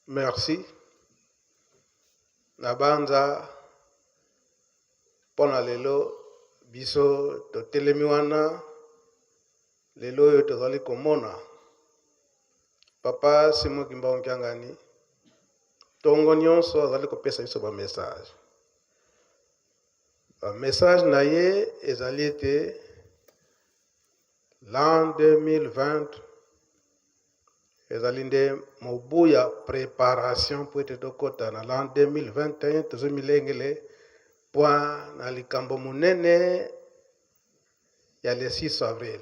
Merci. Nabanza mpo na lelo biso totelemi wana, lelo oyo tozali komona papa Simon Kimbangu Kiangani ntongo nyonso azali kopesa biso ba message. Ba message na ye ezali ete l'an 2020 ezali nde mobu ya préparation mpo ete tokɔta na l'an 2021, tozomilengele mpo na likambo monene. ya le 6 avril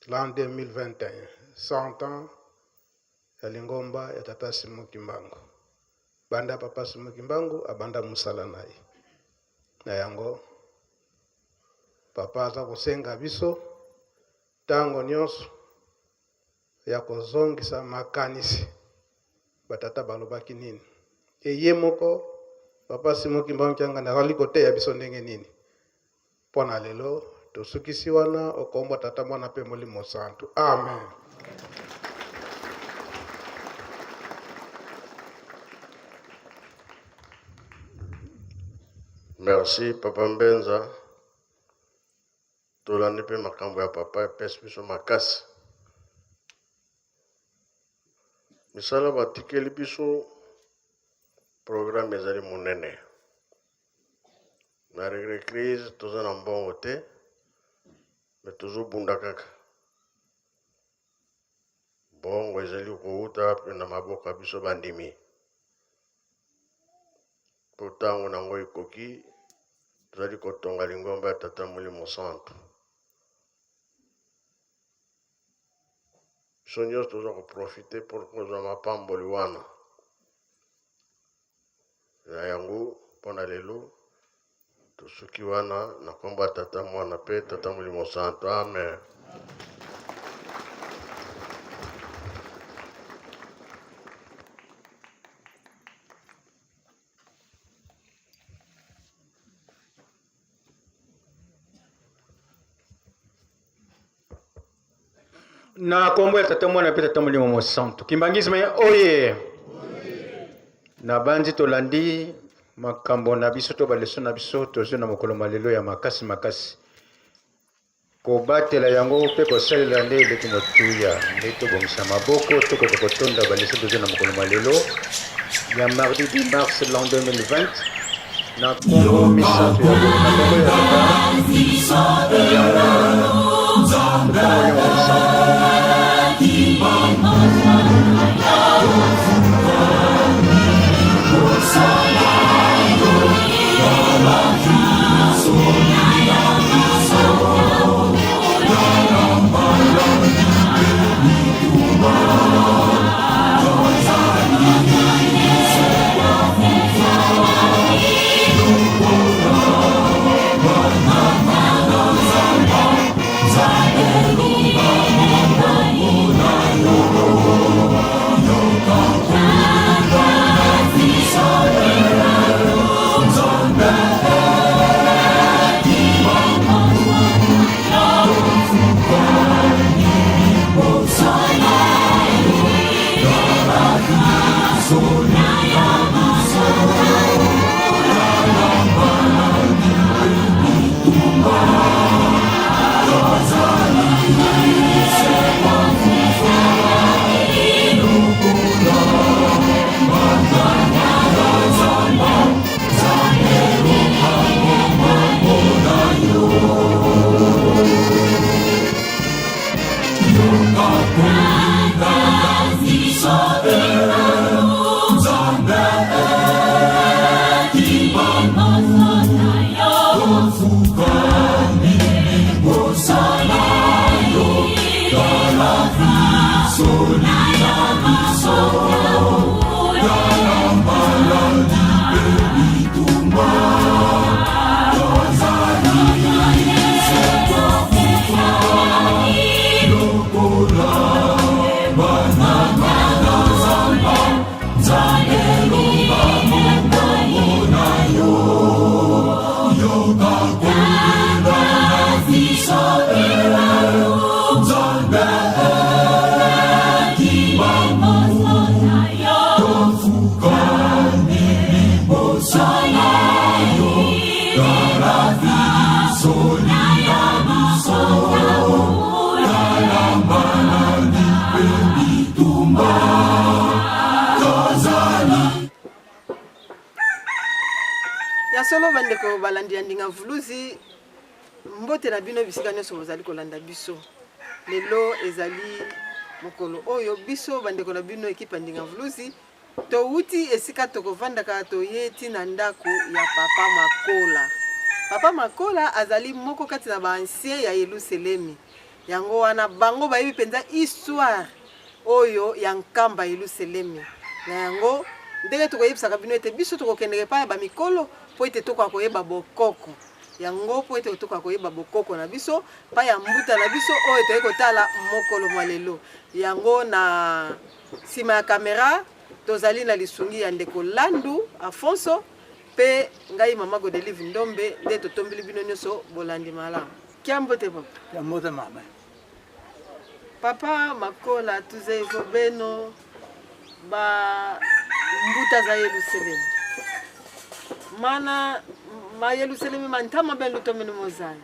l'an 2021, 100 ans ya lingomba ya Tata Simon Kimbangu. Banda Papa Simon Kimbangu abanda mosala na ye. Na yango Papa aza kosenga biso ntango nyonso ya kozongisa makanisi batata balobaki nini e ye moko Papa Simon Kimbangu Kiangani azali koteya biso ndenge nini. Mpo na lelo tosukisi wana okombo Tata Mwana mpe Molimo Santu. Amen. Merci Papa Mbenza. Tolandi mpe makambo ya papa epesi biso makasi. Misala batikeli biso programme ezali monene. Malgre crise toza na mbongo te mais tozobunda kaka. Mbongo ezali kowuta pe na maboko ya biso bandimi. Po tango nango ekoki tozali kotonga lingomba ya Tata Molimo Santu. Biso nyonso toza koprofite mpo kozwa mapamboli wana. Na yango, mpo na lelo, tosuki wana na nkombo ya Tata, Mwana mpe Tata Molimo Santo. Amen. Na kombo ya Tata, Mwana mpe Tata Molimo Mosantu. Kimbanguisme oye! Nabanzi tolandi makambo na biso to baleso na biso tozwi na mokolo mwa lelo ya makasi makasi. Kobatela yango mpe kosalela nde eleki motuya. Nde tobongisa maboko tokoka kotonda baleso tozwi na mokolo mwa lelo ya mardi 10 mars l'an 2020 na kombo misantu ya boye na kombo ya Tata ya Mwana Tata Molimo Mosantu. Ya solo bandeko balandi ya Ndinga Mvuluzi, mbote na bino bisika nyonso bozali kolanda biso. Lelo ezali mokolo oyo biso bandeko na bino ekipe ya Ndinga Mvuluzi towuti esika tokovandaka toye ti na ndako ya papa Makola. Papa Makola azali moko kati na ba anciens ya Yeluselemi. Yango wana bango bayebi mpenza histoire oyo ya Nkamba Yeluselemi. Na yango, ndenge tokoyebisaka bino ete biso tokokendeke epai ya bamikolo mpo ete tokoka koyeba bokoko yango, mpo ete tokoka koyeba bokoko na biso epai ya mbuta na biso oyo toyei kotala mokolo mwa lelo. Yango na nsima ya kamera tozali na lisungi ya ndeko Landu Afonso mpe ngai mama Godelive Ndombe nde totombeli bino nyonso bolandi malamu. Kia mbote papa. Kia mbote mama. Papa Makola tuzevo beno ba mbuta za Yerusalemu. Mana ma Yerusalemu mantama ben lutomene mozaya.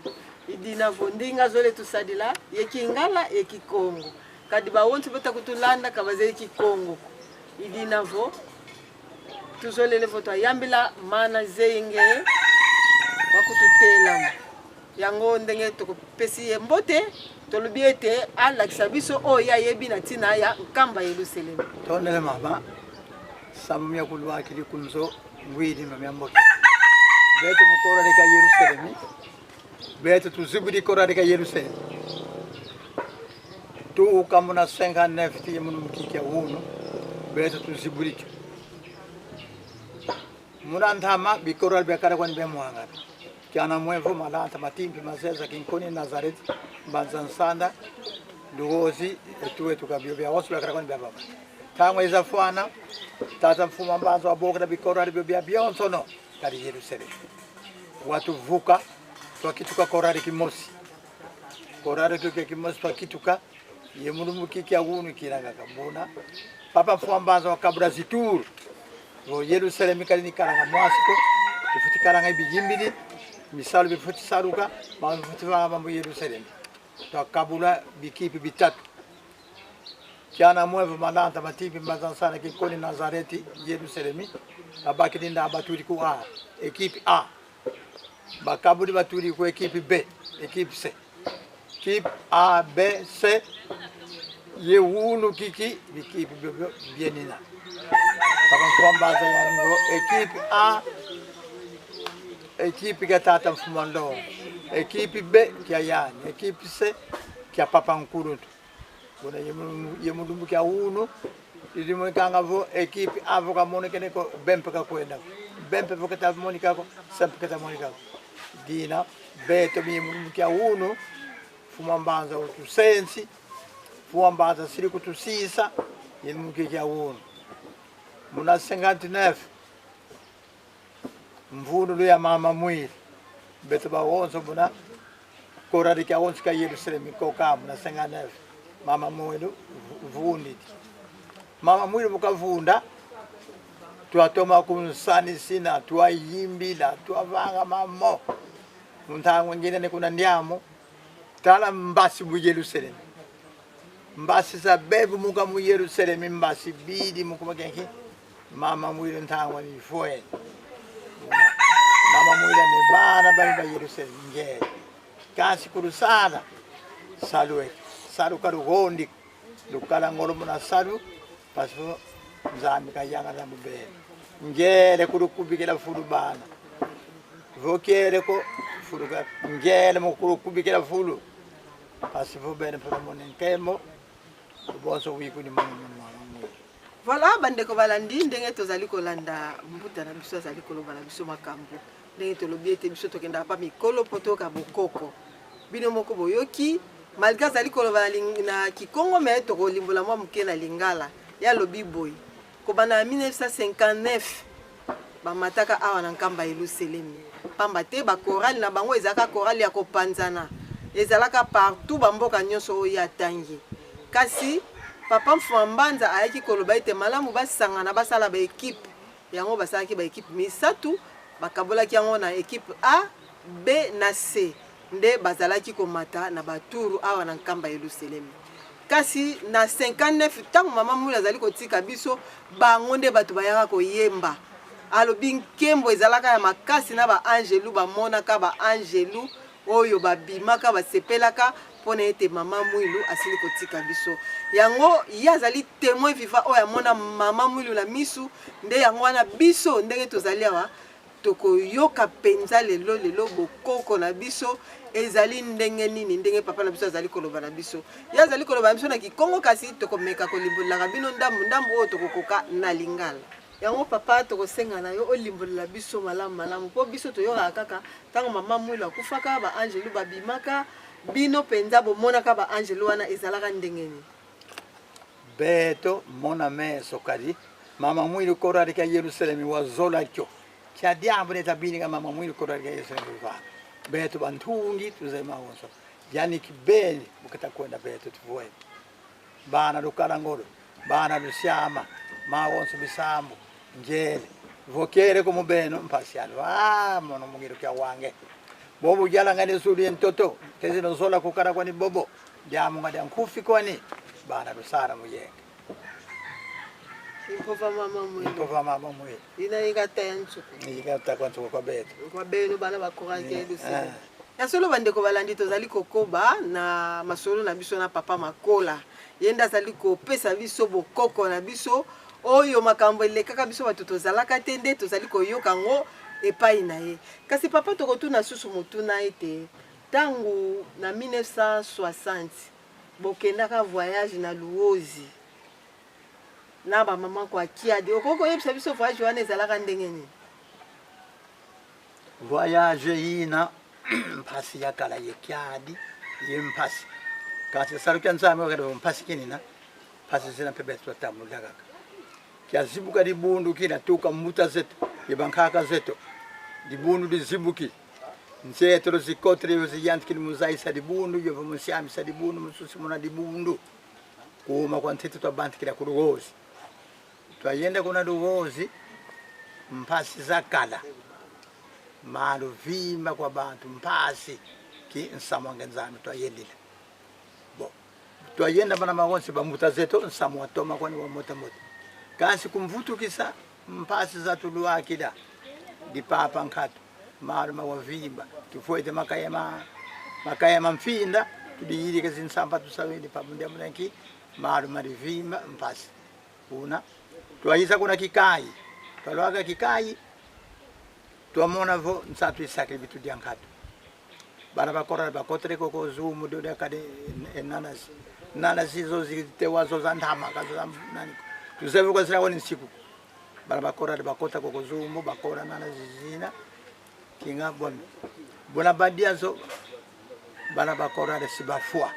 Idina vo ndinga zole tusadila ye kingala ye kikongo. Kadi ba wonso beta kutulanda kabaze ye kikongo. Idina vo tuzolele vo twayambila mana zeyinge wakututelama. Yango ndenge tokopesi ye mbote, tolobi ete alakisa biso oyo ye ayebi na ntina ya Nkamba Yelusalemi. Tondele mama samu mya kulwakili kunzo ngwili mya mbote betu mukora leka Yerusalemi betu tuzibuli kora leka Yerusalemi tuuka muna 59 tiye munu mukikya wunu betu tuzibulikyo muna ntama bikora byakala kwani bya muhangana Kyana Mwevo, Malanta, Matimpi, Mazeza, Kinkoni, Nazareth, Mbanza Nsanda, Lugozi, etu kabio bya onso byakala kwani bya baba. Tango eza fwana, tata mfuma mbanza wa bokela bikoro ali bya byonso no kali Yerusalemu. Watu vuka twakituka korali kimosi. Korali kike kimosi twakituka ye mulumbu kiki agunu kiranga kambona. Papa mfuma mbanza wa kabula zituru. Vo Yerusalemu kali ni karanga mwasiko, bifuti karanga ibijimbili, misalu bifuti saluka, ba bifuti ba mambo Yerusalemu. Twakabula bikipi bitatu. Kyana mwevu Malanta, Matipi, Mbanza Nsanda, Kinkoni, Nazareti, Yerusalemu. Babaki linda batuli ku A, ekipe A. Bakabuli batuli ku ekipe B, ekipe C. Ekipe A, B, C. Ye wunu kiki bikipe bienina. Papa Mfwambaza ya niveau ekipe A, ekipe ya tata Mfumando, ekipe B kia yani, ekipe C kia papa Nkuruntu. Bona ye mulumbu kia unu ilimwekanga vo ekipe A voka monekene ko bempe ka kwenda. Bempe voka ta monikako, sempe ka ta monikako. Dina B to mi mulumbu kia unu Fumambanza utusensi, Fumambanza sili kutusisa yemulumbu kia unu. Muna 59 mvundu ya mama mwili beto ba wonso muna korali kia wonso ka Yerusalemu koka muna 59 mama mwili vundi mama mwili mukavunda twatoma kunsani sina twayimbila twavanga mamo muntango ngine ne kuna ndiamo tala mbasi mu Yerusalemu mbasi za bebu muka mu Yerusalemu mbasi bidi mukumakenki mama mwili ntango ni fwe mama mwili ni bana bali ba Yerusalemu ngere kasi kurusana salwe salu karugondi lukala ngolo muna salu paso nzambi kayanga na mubele ngere kurukubikira fulu bana vokere ko fulu ka ngere mukurukubikira fulu paso bene pula monenkemo bonso wiku ni mwana mwana. Voilà bandeko balandi ndenge tozali kolanda mbuta na biso azali koloba na biso makambo ndenge tolobi ete biso tokendaka pa mikolo po toyoka bokoko bino moko boyoki malgré azali koloba na kikongo me tokolimbola mwa moke na lingala ya lobi boye kobanda na 1959 bamataka awa na Nkamba Yelusalemi pamba te bakorale na bango ezalaka korale ya kopanzana ezalaka partout bamboka nyonso oyo atangi kasi papa Mfuma Mbanza ayaki koloba ete malamu basangana basala ba ekipe yango basalaki ba ekipe misatu bakabolaki yango na ekipe A, B na C nde bazalaki komata na baturu awa na Nkamba Yelusalemi kasi na 59 ntango mama Mwila azali kotika biso bango nde bato bayaka koyemba alobi nkembo ezalaka ya makasi na ba angelu bamonaka ba angelu oyo babimaka basepelaka mpona ete mama Mwilu asili kotika biso yango ye azali témoin vivant oyo amona mama Mwilu na misu nde yango wana biso ndenge tozali awa. Tokoyoka mpenza lelo lelo bokoko na biso ezali ndenge nini, ndenge papa na biso azali koloba na biso. Ye azali koloba na biso na Kikongo, kasi tokomeka kolimbolelaka bino ndambu ndambu oyo tokokoka na Lingala. Yango papa, tokosenga na yo olimbolela biso malamu malamu, mpo biso toyokaka kaka ntango mama Mwilu akufaka, ba angelu babimaka. Bino mpenza bomonaka ba angelu wana ezalaka ndenge nini? Beto mona meso kadi mama Mwilu koralika Yerusalemi wa zolakyo kya diambu neta bininga mama Mwilu koralika Yerusalemi wa beto bantungi tuzema wonso yani kibeni bukata kwenda beto tuvuwe bana lukalangolo bana lusyama ma wonso bisambu njele vokere kumubeno mpasiano ah mono mugiru kya wange bobo jala ngani suli ntoto kezi nozola kukara kwani bobo diamu ngadi nkufi kwani bana lusara muyenge Impova mama Mwilu. Impova mama Mwilu. Ina yikata ya nsuku. Yikata kwa nsuku kwa beto. Kwa beno bana bakoraki mm. Lusele. Ya solo bandeko balandi, tozali kokoba na masolo na biso na papa Makola. Ye nde azali kopesa biso bokoko na biso oyo makambo elekaka biso bato tozalaka te, nde tozali koyoka yango epai na ye. Kasi papa, tokotuna susu motuna ete ntango na 1960 bokendaka voyage na Luozi na bamama kwa Kiadi, okoki koyebisa biso voyage wana ezalaka ndenge nini? Voyage yina mpasi ya kala ye Kiadi ye mpasi kasi saluki ya Nzambe wakati mpasi kinina mpasi zina mpe betu twatambulila kaka kyazibuka libundu kina tuka mbuta zetu yebankaka zetu libundu lizibuki nzeto luzikotere yoziyantikili muzaisa libundu yova musiambisa libundu mususi muna libundu kuuma kwa ntete twabantikila ku lugozi twayenda kuna lugozi mpasi za kala maluvimba kwa bantu mpasi ki nsamwange Nzambe twayendila bo twayenda bana magonsi bambuta zeto nsamu watoma kwani wa mota mota kasi kumvutukisa mpasi za tuluakila dipapa nkatu malu mawavimba tufuete makayema makayema mfinda tudiyilike zinsamba tusawili pabundia mulenki malu malivimba mpasi una twayisa kuna kikayi twalwaka kikayi twamona vo nsatu isakile bitudia nkatu bana bakora bakotere koko zumu doda kade enanasi nanasi zo zitewa zo za ntama kazo za nani tuzeve kwa zira woni nsiku bana bakora bakota koko zumu bakora nanasi zina kinga bon bona badia zo bana bakora de sibafua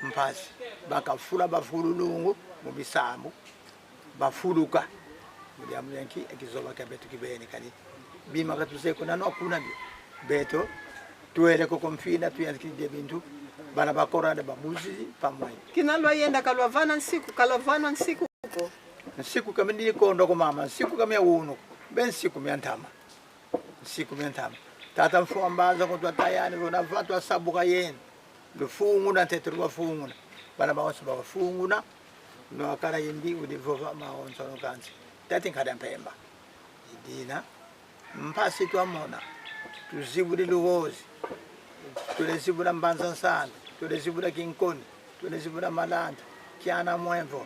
mpasi bakafula bafululungu mu bisambu bafuluka muliamulenki ekizoba kya betu kibeni kali bima katuzeko nano akuna byo beto tueleko komfina tuyanzikidie bintu bana bakora de babuzi pamwe Kina lwayenda kalwavana nsiku kalwavana nsiku ko nsiku kami ndilikondo ko mama nsiku kami ya uno be nsiku mya ntama nsiku mya ntama tata mfuwa mbanza ko twatayani vona vatu asabuka yenu lufunguna ntete lwafunguna bana baonso bafunguna no akala yimbi udivova maonso no kanzi tati nkada mpemba idina mpasi twamona tuzibuli luwozi tulezibula mbanza nsanda tulezibula kinkoni tulezibula malanda kyana mwemvo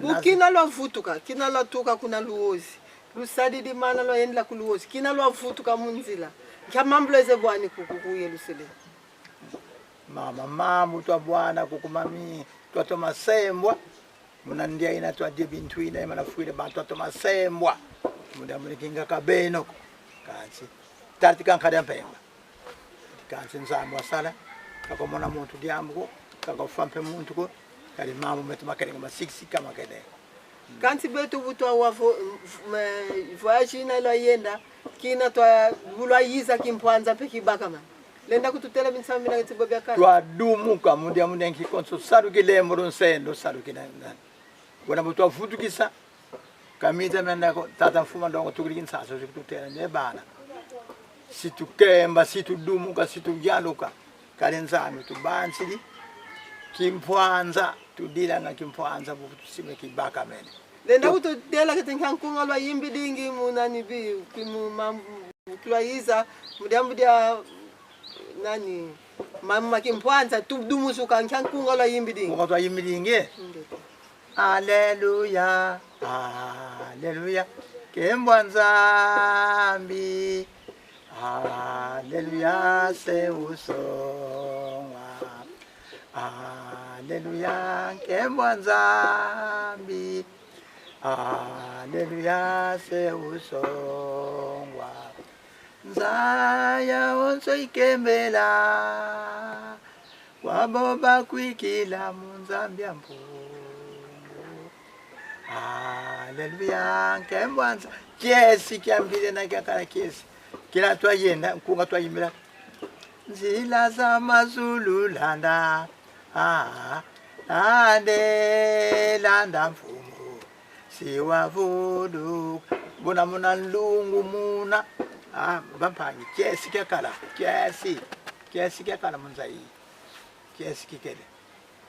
Bukina lwavutuka kina lwatuka kuna luozi lusalili mana lwayendela ku luozi kina lwavutuka munzila nkya mambulo eze bwani ku Yerusalemu. Mama mamu twa bwana kukumami twatoma sembwa munandia ina twadie bintu ina imanafuile bantu twatoma sembwa muda mulikinga kabeno kansi tati kankada mpemba kansi Nzambe wasala kakomona muntu diambuko kakofampe muntu ko kali mamu metu makelenga masiksi kama kele Kanti betu butwa wa voyage ina lwayenda kina twa bulwayiza kimpwanza pe kibaka man lenda kututela binsambi na tibo bya kala twadumuka mundia mundia nkikonso saluki lembo nsendo saluki na bona butwavutukisa kamita mendako tata mfuma ndongo tukiliki nsaso zikututela ne bana situkemba situdumuka situjaluka kale Nzambe tubansili kimpwanza tudilanga kimpwanza butusime kibaka mene lenda kututela kiti nkankunga lwayimbi dingi munani bi kilwayiza mudia mudia nani mama kimpwanza tudumusuka nkankunga lwayimbi dingi Kunga twayimbi dingi. Alleluia, alleluia. Nkembo Nzambi, Alleluia seusongwa. Alleluia nkembo Nzambi, Alleluia seusongwa. Nzaya onso ikembela kwabo bakwikila mu Nzambi ya mpungu. Alleluia nkembo Nzambi. Kiesi kyambile na kyakala kiesi kila twayenda nkunga twayimbila nzila za mazulu landa ah, lande landa mfumu siwavuduka bona muna lungu muna ah, bampangi kiesi kyakala kiesi kiesi kyakala munzai kiesi kikele.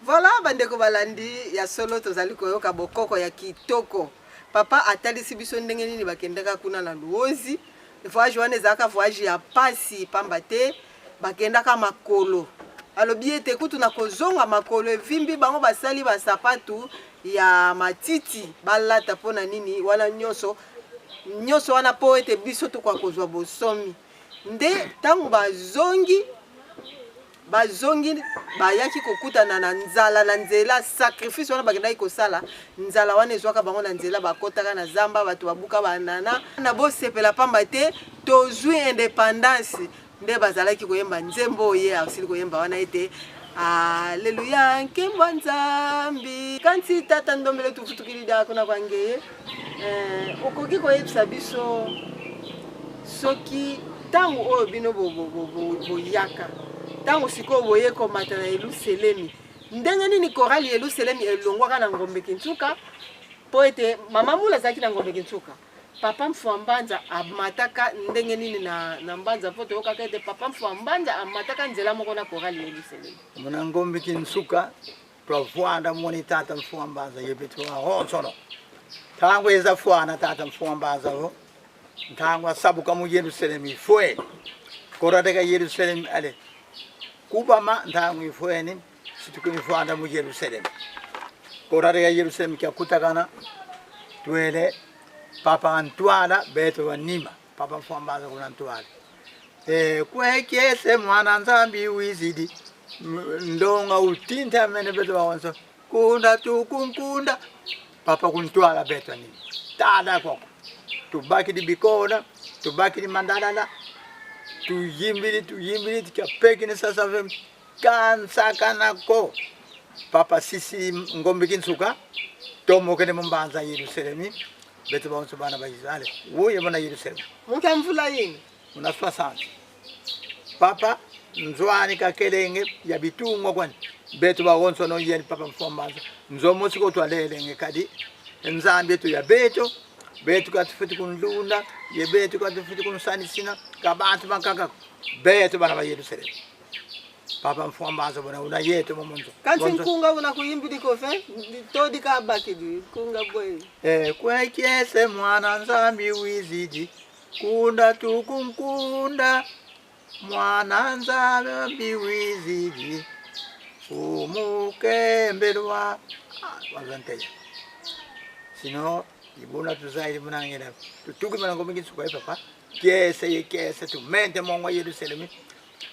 Voilà bandeko balandi ya solo, tozali koyoka bokoko ya kitoko. Papa atalisi biso ndenge nini bakendaka kuna na Luozi. Voyage wana ezalaka voyage ya pasi, pamba te bakendaka makolo. Alobi ete kutu na kozonga makolo evimbi bango, basali basapatu ya matiti balata. Mpo na nini wana nyonso nyonso wana? Mpo ete biso tokoka kozwa bosomi. Nde ntango bazongi bazongi bayaki kokutana na nzala na nzela. Sacrifice wana bakendaki kosala, nzala wana ezwaka bango na nzela, bakotaka na zamba, bato babuka banana na bosepela, pamba te tozwi indépendance. Nde bazalaki koyemba nzembo oyo ye asili koyemba wana ete aleluya nkembo Nzambi. Kanti tata ndombele tufutukilida kuna kwa ngeye, okoki koyebisa biso soki ntango oyo bino boyaka, ntango sikoyo boye komata na Yelusalemi, ndenge nini korali Yelusalemi elongwaka na Ngombe Kinsuka? Mpo ete mama Mula azalaki na Ngombe Kinsuka, papa Mfua Mbanza amataka ndenge nini na Mbanza? Mpo toyokaka ete papa Mfua Mbanza amataka nzela moko na korali Yelusalemi. Muna Ngombe Kinsuka twavwanda moni tata Mfua Mbanza yepe twahonsono ntango eza fwana tata Mfua Mbanza ho ntango asabuka mu Yerusalemu ifweni korateka Yerusalemu ale kubama ntango ifweni situkunifwanda mu Yerusalemu korateka Yerusalemu kyakutakana twele papa antwala beto wanima papa Mfua Mbanza kuna ntwala kwekyese mwana Nzambi wizidi ndonga utinta mene beto bawanso kunda tukunkunda papa kuntwala beto nini tada koko tubakidi bikona tubakidi mandalala tuyimbili tuyimbili tikyapekini sasa kansakanako papa sisi Ngombe Kinsuka tomokene mumbanza Yerusalemi beto baonso bana ba Israel wuye bona Yerusalemu. Muka mvula yini? Muna 60 papa nzwani kakelenge ya bitungwa kwani beto baonso no yeni papa Mfua Mbanza nzomo siko twalelenge kadi nzambi etu ya beto betu katufiti kunlunda ye betu katufiti kunsanisina kabantu bakaka beto bana ba Yerusalemu papa Mfua Mbanza bona una yetu momonzo. Kanti nkunga una kuyimbili kofe todi kabakidi nkunga boye. Kwekyese mwana Nzambi wizidi kunda tukunkunda mwana Nzambi wizidi umukembelwa wazanteya sino ibuna tuzaili munangela tutukimana ngombe kinsuka papa kyese ye kyese tumente mongwa Yerusalemu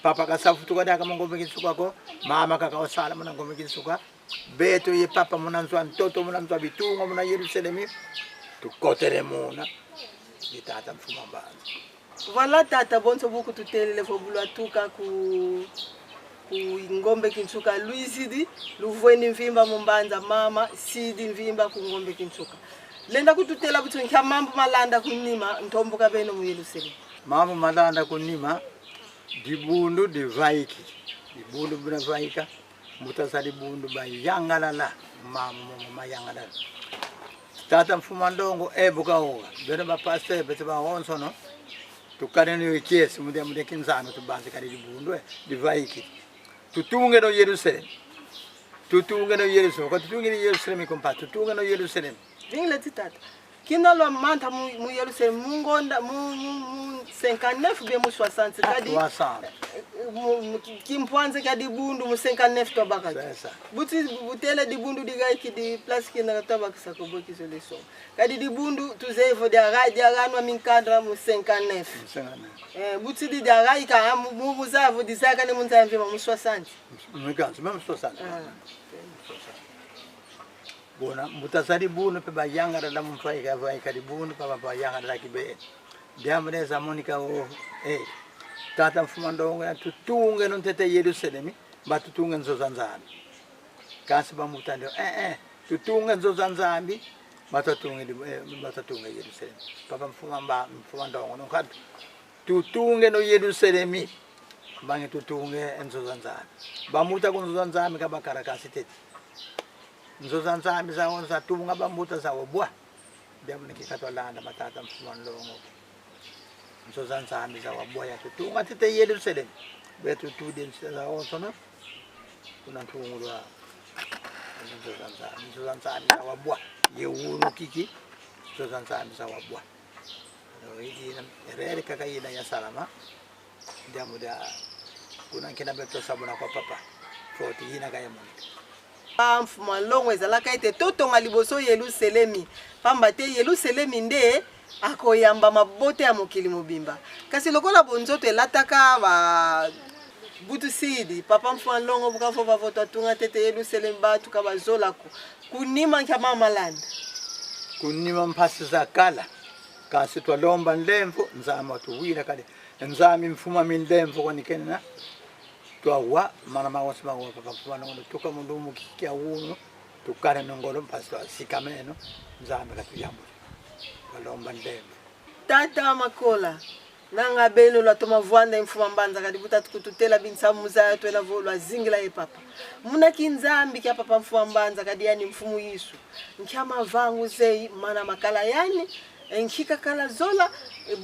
papa kasafutuka daka mongombe kinsuka ko mama kaka osala muna ngombe kinsuka beto ye papa muna nzwa ntoto muna nzwa bitungo muna Yerusalemu tukotere muna ye tata Mfuma Mbanza. Voilà tata bonso buku tutelele fo bulwa tuka ku ku Ngombe Kinsuka luizidi luvweni mvimba mumbanza mama sidi mvimba ku Ngombe Kinsuka lenda kututela butsu nkya mambo malanda kunima ntomboka beno mu Yerusalemu. Mambo malanda kunima dibundu divaiki dibundu buna vaika mutasa dibundu bayangalala mama mayangalala tata Mfuma Ndongo ebuka oga beno bapasteur bete baonsono tukane no kiesi mude mude kinzano tubanze kali dibundu divaiki tutunge no Yerusalemu tutunge no Yerusalemu ko tutunge no Yerusalemu kompa tutunge no Yerusalemu. Vingile ti tata. Kina lwa manta mu, mu Yerusalemu mu ngonda mu, mu, mu 59 bien mu 60 kadi 60. mu- mu- kimpwanze kya dibundu mu 59 twabakaki C'est ça. buti butele dibundu digaiki di place kina twabakisa kobokiso leso kadi dibundu tuzevo diaranwa minkandra mu 59 59. Eh, buti di diaraika mu- mu muzavo dizaka ne munzamvima mu 60 Mikanzu même 60. Ah. Bona mutazali bunu pe bayanga la mfaika vaika di bunu pa bayanga la kibe. Diamne za Monica o eh tata mfuma ndongo ya tutunge no tete Yerusalemi batutunge nzoza nzambi. Kasi bamutande eh eh tutunge nzoza nzambi batatunge batatunge Yerusalemi. Papa mfuma mba mfuma ndongo no kadu tutunge no Yerusalemi bange tutunge nzoza nzambi. Bamuta ku nzoza nzambi kabakara kasi tete. Nzoza nzambi zawo zatunga bambuta zawo bwa ndiamunikikatwalanda matata mfuma nlongo nzoza nzambi zawo bwa yatutunga tete Yerusalemu betutude zawo sono kuna ntungulwa nzoza nzambi nzoza nzambi zawo bwa yewunu kiki nzoza nzambi zawo bwa idina rere kaka yina ya salama ndiamuda kuna nkina beto sabuna kwa papa foti yina kaya monika. Mfuma longo ezalaka ete totonga liboso Yelusalemi, pamba te Yelusalemi nde akoyamba mabote ya mokili mobimba. Kasi lokola bonzoto elataka ba butusidi papa mfuma longo bukafo bavoto atunga tete Yelusalemi batuka bazolako kunima nkya mamalanda Kunima mphasi za kala kasi twalomba nlemvo nzami watuwila kale nzami mfuma minlemvo kwanikenena twawa mana mawosi mawo papa mfuma nongono tuka mundu mukikya wuno tukale nongolo mphasi twasikameno nzambi katuyambula twalomba nlemvo. Tata makola nanga beno lwa toma vwanda mfuma mbanza kadi butatu kututela binsamu muzaya twela vo lwa zingila ye papa munaki nzambi kya papa mfuma mbanza kadi yani mfumu yisu nkya mavangu zei mana makala yani nkhika kala zola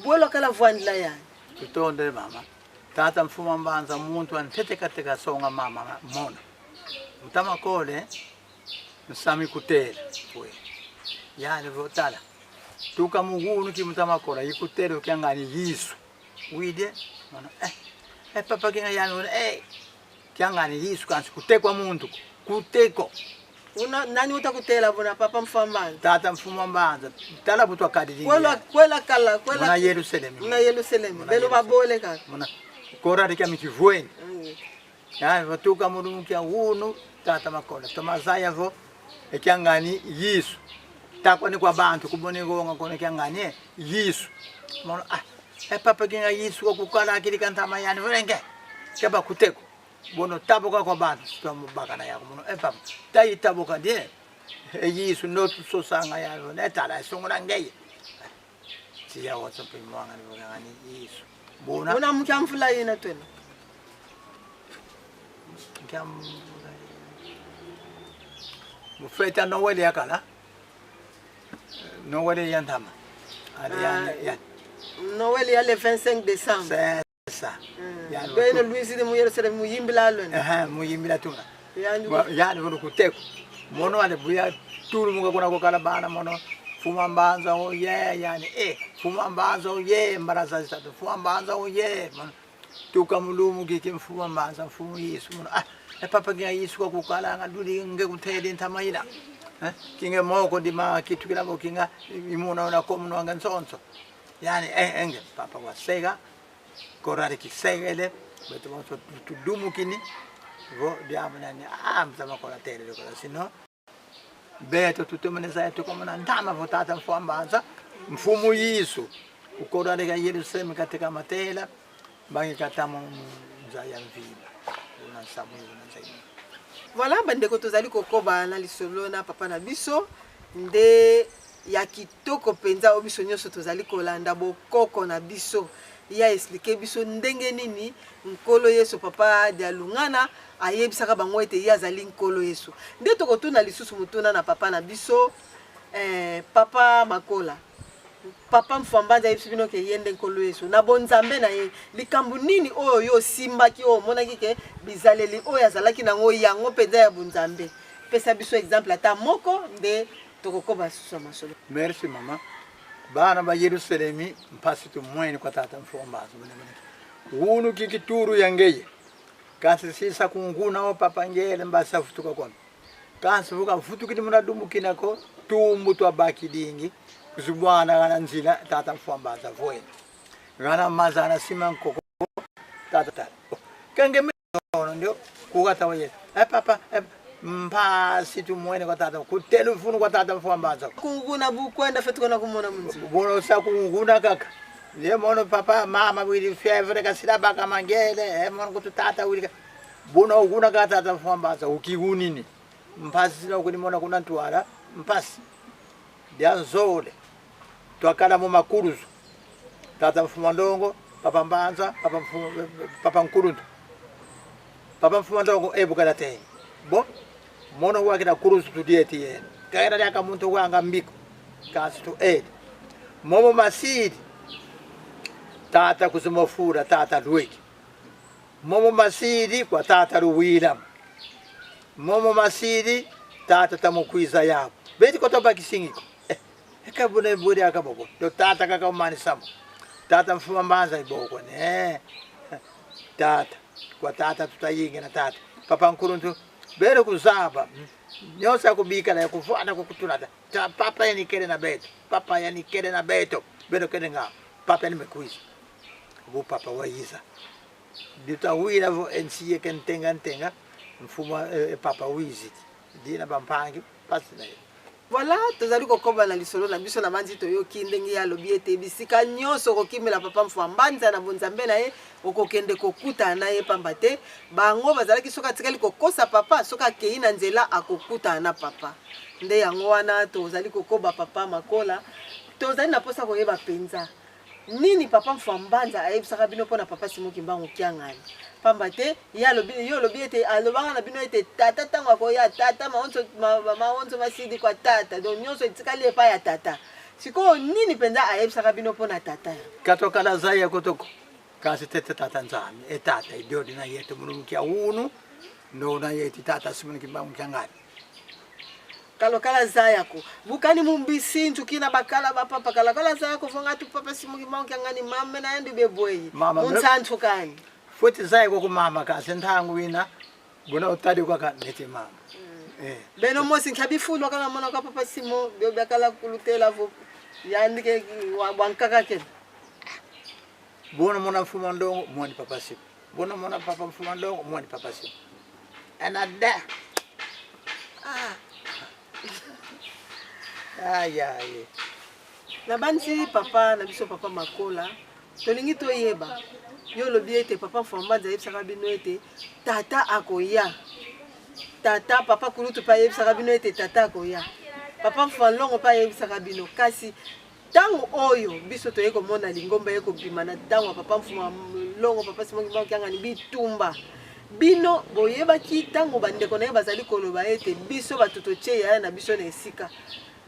bwelwa kala vwandila yani. Tutondele mama tata mfuma mbanza muntu antetekateka songa mama mona mutamakole nsami kutela we yani votala tuka mugunu ki mutamakola ikutela ukyangani yisu wide mona eh eh papa kinga yani eh kyangani yisu kansi kutekwa muntu kuteko. Una nani utakutela bona papa mfuma mbanza? Tata mfuma mbanza tala butwa kadi kwelwa kwela kala kwela muna Yerusalemu muna Yerusalemu Muna beno Yerusalemu. babole kaka Muna kora rika mikivueni Mm. Yani vatuka mulungu kya wunu tata makola tomazaya vo ekyangani yisu takwani kwa bantu kubonigonga kono kyangani yisu mono ah e papa kinga yisu ko kukala akili kantama yani volenge keba kuteko bono taboka kwa bantu tomubaka na yako mono e papa tayi taboka die e yisu no tusosanga yani netala sungula ngeye siya wotso pimwanga ni yisu bona. Una mukya mfula yina twena Mufeta Noel yakala Noel yantama ali Ah. ya Noël ya le 25 décembre. C'est ça. Yani Beno Luisi de mu Yerusalemu muyimbila lwena. Eh muyimbila tuna Yani yani vono kuteko mono ale buya tulu muka kuna kokala bana mono fuma mbanza o ye yani eh fuma mbanza o ye mbaraza zitatu fuma mbanza o ye mono tuka mulumu kiki mfuma mbanza mfumu yisu mono ah e papa kinga yisu kwa kukala nga duli nge kuthele ntamaila eh kinge moko ndima kitu kilabo kinga imuna ona komuno anga nsonso yani eh enge papa wasega korari kisegele beto bonso tudumu kini vo diamo nani ah mtama kola tele kola sino beto tutumeneza tukomona ndama votata mfambanza mfumu yisu ukorari ka Yerusalemu katika matela bangi katamo nzaya mvimba una samu una nzaya. Voilà bandeko tozali kokoba na lisolo na papa na biso nde ya kitoko mpenza oyo biso nyonso tozali kolanda bokoko na biso ya expliquer biso ndenge nini nkolo Yesu papa Dialungana ayebisaka bango ete ye azali nkolo Yesu. Nde tokotuna lisusu motuna na papa na biso papa Makola papa Mfambanza ayebisi bino ke ye nde nkolo Yesu na bonzambe na ye likambo nini oyo yo osimbaki oyo omonaki ke bizaleli oyo azalaki nango yango mpenza ya bonzambe pesa biso exemple ata moko nde tokokoba susu ya masolo. Merci mama. Bana ba Yerusalemi mpasi tumweni kwa tata mfombazo bune wunu kikituru yangeye kasi sisa kunguna o papa ngele mbasa futuka kwa kasi vuka futukini muna dumukina ko tumbu twa bakidingi kuzibwana kana nzila tata mfombaza voene gana mazana sima nkoko tata tata kenge ono ndio kukata waye eh papa eh, mpasi tumwene kwa tata kutelefunu kwa tata mfombaza Kunguna bukwenda fetu kona kumona munzi. Bono sa kunguna kaka ye mono papa mama wili fievre kasila baka mangele e mono kutu tata wili bono uguna ka tata mfombaza ukigunini mpasi sina kunimona kuna ntwala mpasi dyanzole twakala mu makuruzu tata mfumandongo papa mbanza papa mfu, papa nkulundu papa mfumandongo ebukala te bo mono wakina kuruzu tudieti yena kaera lyaka muntu wanga mbiko kasi tu edi momo masidi tata kuzimofura tata lweki momo masidi kwa tata luwila momo masidi tata tamukwiza yabo beti kotobakisingiko eh, ekabuna buri akaboko do tata kakaumanisamo tata mfuma mbanza iboko ne tata kwa tata tutayinge na tata papa nkuruntu bere kuzaba nyonso yakubika na yakufana kukutulata ta papa yanikele na beto papa yanikele na beto beto kele nga papa yanimekwiza bu papa wayiza ditawila vo ensiye ke ntenga ntenga mfuma eh, papa wiziti dina bampangi pasi na ye. Voilà, tozali kokoba na lisolo na biso na banzi toyoki ndenge ye alobi ete bisika nyonso okokimela papa Mfua Mbanza na bonzambe na ye okokende kokutana na ye pamba te bango bazalaki soki atikali kokosa papa soki akei na nzela akokutana na papa. Nde yango wana tozali kokoba papa Makola, tozali na mposa koyeba mpenza nini papa Mfua Mbanza ayebisaka bino mpo na papa Simon Kimbangu Kiangani pamba te ye alobi yo olobi ete alobaka na bino ete tata ntango akoya tata maonso ma, maonso masidi kwa tata donc nyonso etikali epai ya tata. Sikoyo nini mpenza ayebisaka bino mpo na tata ya katokala zaya kotoko kasi tete tata nzambe e tata idiodi na yetu mulungu kya unu ndo na yeti tata Simon Kimbangu Kiangani kalokala zayako bukani mumbisintu kina bakala bapapa kalokala zayako vonga tu papa Simon Kimbangu Kiangani mame na yandu bebweyi Mama, munsanthu kani futi zayako kumama kasi nthangu wina buna utali kwaka neti mama eh beno mosi nkhabifulwa kala mona kwa papa Simon byo bakala kulutela vo yandike wankaka kene bona mona mfuma ndongo mwani papa Simon bona mona papa mfuma ndongo mwani papa Simon anada ah ayaye na banzi papa na biso papa Makola tolingi toyeba yo olobi ete papa Mfua Mbanza ayebisaka bino ete tata akoya tata papa kulutu mpe ayebisaka bino ete tata akoya papa Mfua Longo mpe ayebisaka bino kasi ntango oyo biso toye komona lingomba ye kobima na ntango ya papa Mfua Longo papa Simon Kimbangu Kiangani bitumba bino boyebaki ntango bandeko na ye bazali koloba ete biso bato totie yaya na biso na esika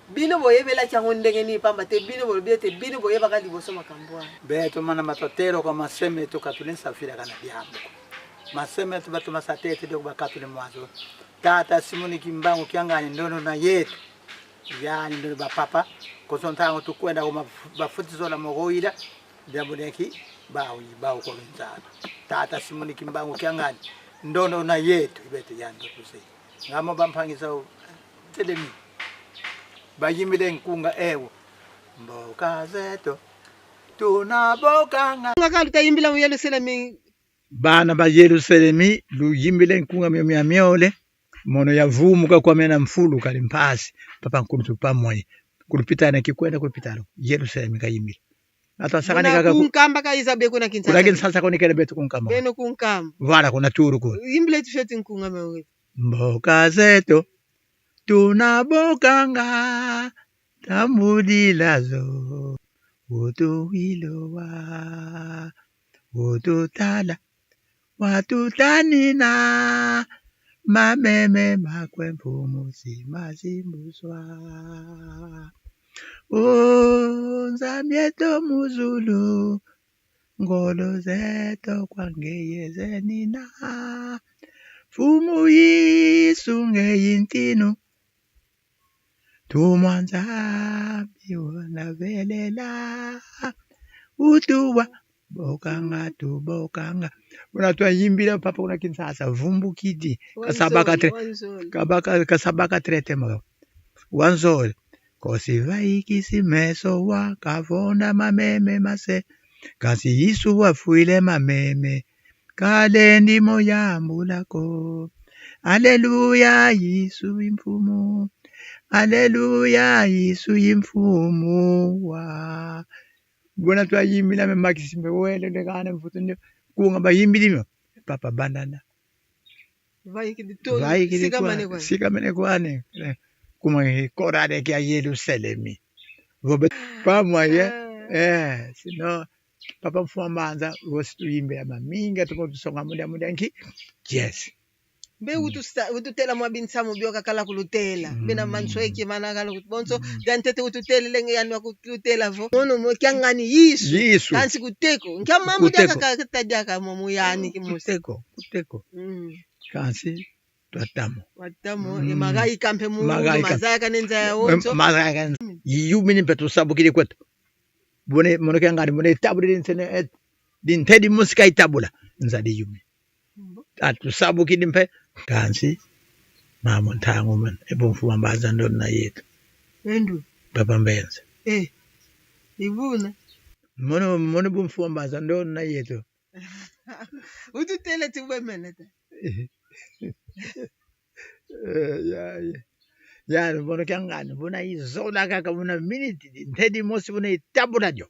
bino boyebelaki yango ndenge nini pamba te bino bolobi ete bino boyebaka liboso makambo wana beto mana matotelo kwa maseme to katuli nsafira kana diambo maseme to bato masatete do bakatuli mwazo tata Simon Kimbangu Kiangani ndono na yetu yani ndono bapapa kosontango tukwenda kuma bafutizola mogoila diambo neki bawi bawo kwa wenzana tata Simon Kimbangu Kiangani ndono na yetu ibeto yando kuse ngamo bampangisa telemi bayimile nkunga ewo mboka zetu tunabokanga ngaka lutayimbila mu Yerusalemi bana ba Yerusalemi luyimbile nkunga myo myole mono yavumuka kwa mena mfulu kali mpasi papa nkulu tupamwe kulupitana kikwenda kulupitana Yerusalemi kayimbile ata sakani kaka kunkamba kayiza be kuna kinsa kulaki nsasa koni kele betu kunkamba beno kunkamba vala kuna turu ku yimbile tufeti nkunga mewe mboka zetu tunabokanga tambudilazo utuwilowa ututala watutanina mameme makwemfumu simazimbuswa unzamyeto muzulu ngolo zeto kwangeyezenina fumu yisu ngeyintinu Tumwa Nzambi navelela utuwa bokanga tu bokanga bona twayimbila papa kuna Kinshasa vumbukidi kasabaka tre kabaka kasabaka trete maka wanzole kosi vaikisi meso wa kavonda mameme mase kasi Yesu wafuile mameme kale ndimo yambulako Aleluya Yesu imfumu Aleluya Yesu imfumu wa bona twayimbila me maxime wele lekana mfutu ne kunga bayimbili me papa bandana sikamene kwane kuma korale kia Yerusalemi vobe pa moyen eh sinon papa mfuma manza vosi tuyimbila maminga tuko tusonga muda muda nki yes Mbe ututela mwa binsamu bioka kala kulutela bena mansweki mana kala bonso gantete ututelele yani wakututela vo mono mo kyangani Yesu Yesu kansi kuteko nkyamambu Kuteko. diaka katadiaka mo yani kimusi Kuteko kuteko kansi twatamo watamo emagai kampe mu Magai kampe. mazaya kanenza ya onso Mazaka yiyumini mpe tusabukili kwetu bone monoke ngani bone itabula dinsene dintedi musika itabula nzadi yumi atusabukili mpe kansi mama ntango man ebomfuma mbaza ndona yetu endu papa mbenza eh ibuna mono mono bomfuma mbaza ndona yetu ututele tibwemene ta ya ya bono kyangani bona izola kaka bona minute ntedi mosi bona itabula jo.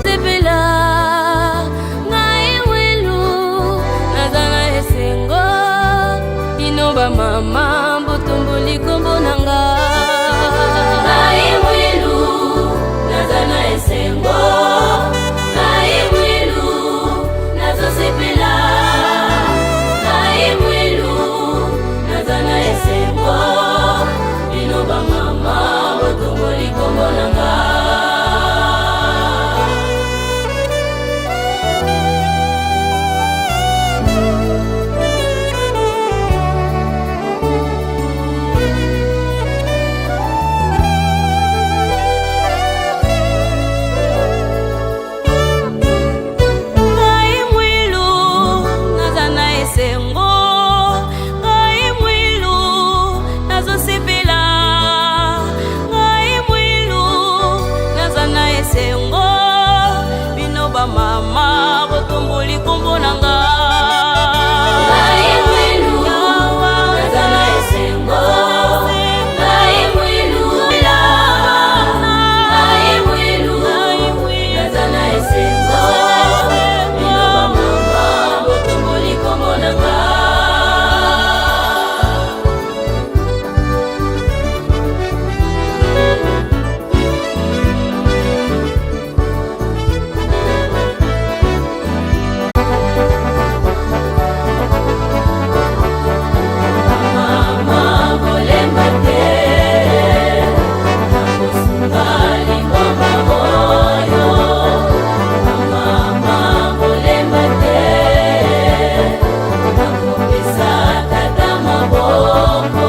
Sepela ngai welu naza na esengo bino bamama botomboli kombo na nga ngai welu naza na esengo ngai welu nazosepela ngai welu naza na esengo bino bamama botomboli kombo na nga. Ngai mwilu naza na esengo ngai mwilu nazosepela ngai mwilu naza na esengo bino bamama botomboli kombo na nga ngai mwilu naza na esengo ngai mwilu ngai mwilu naza na esengo bino bamama botomboli kombo na nga. Mama kolemba te nakosunga likomba oyo mama kolemba te nakopesa tata maboko.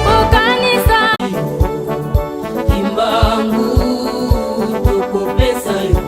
Kokanisa kimbangu tokopesa yo.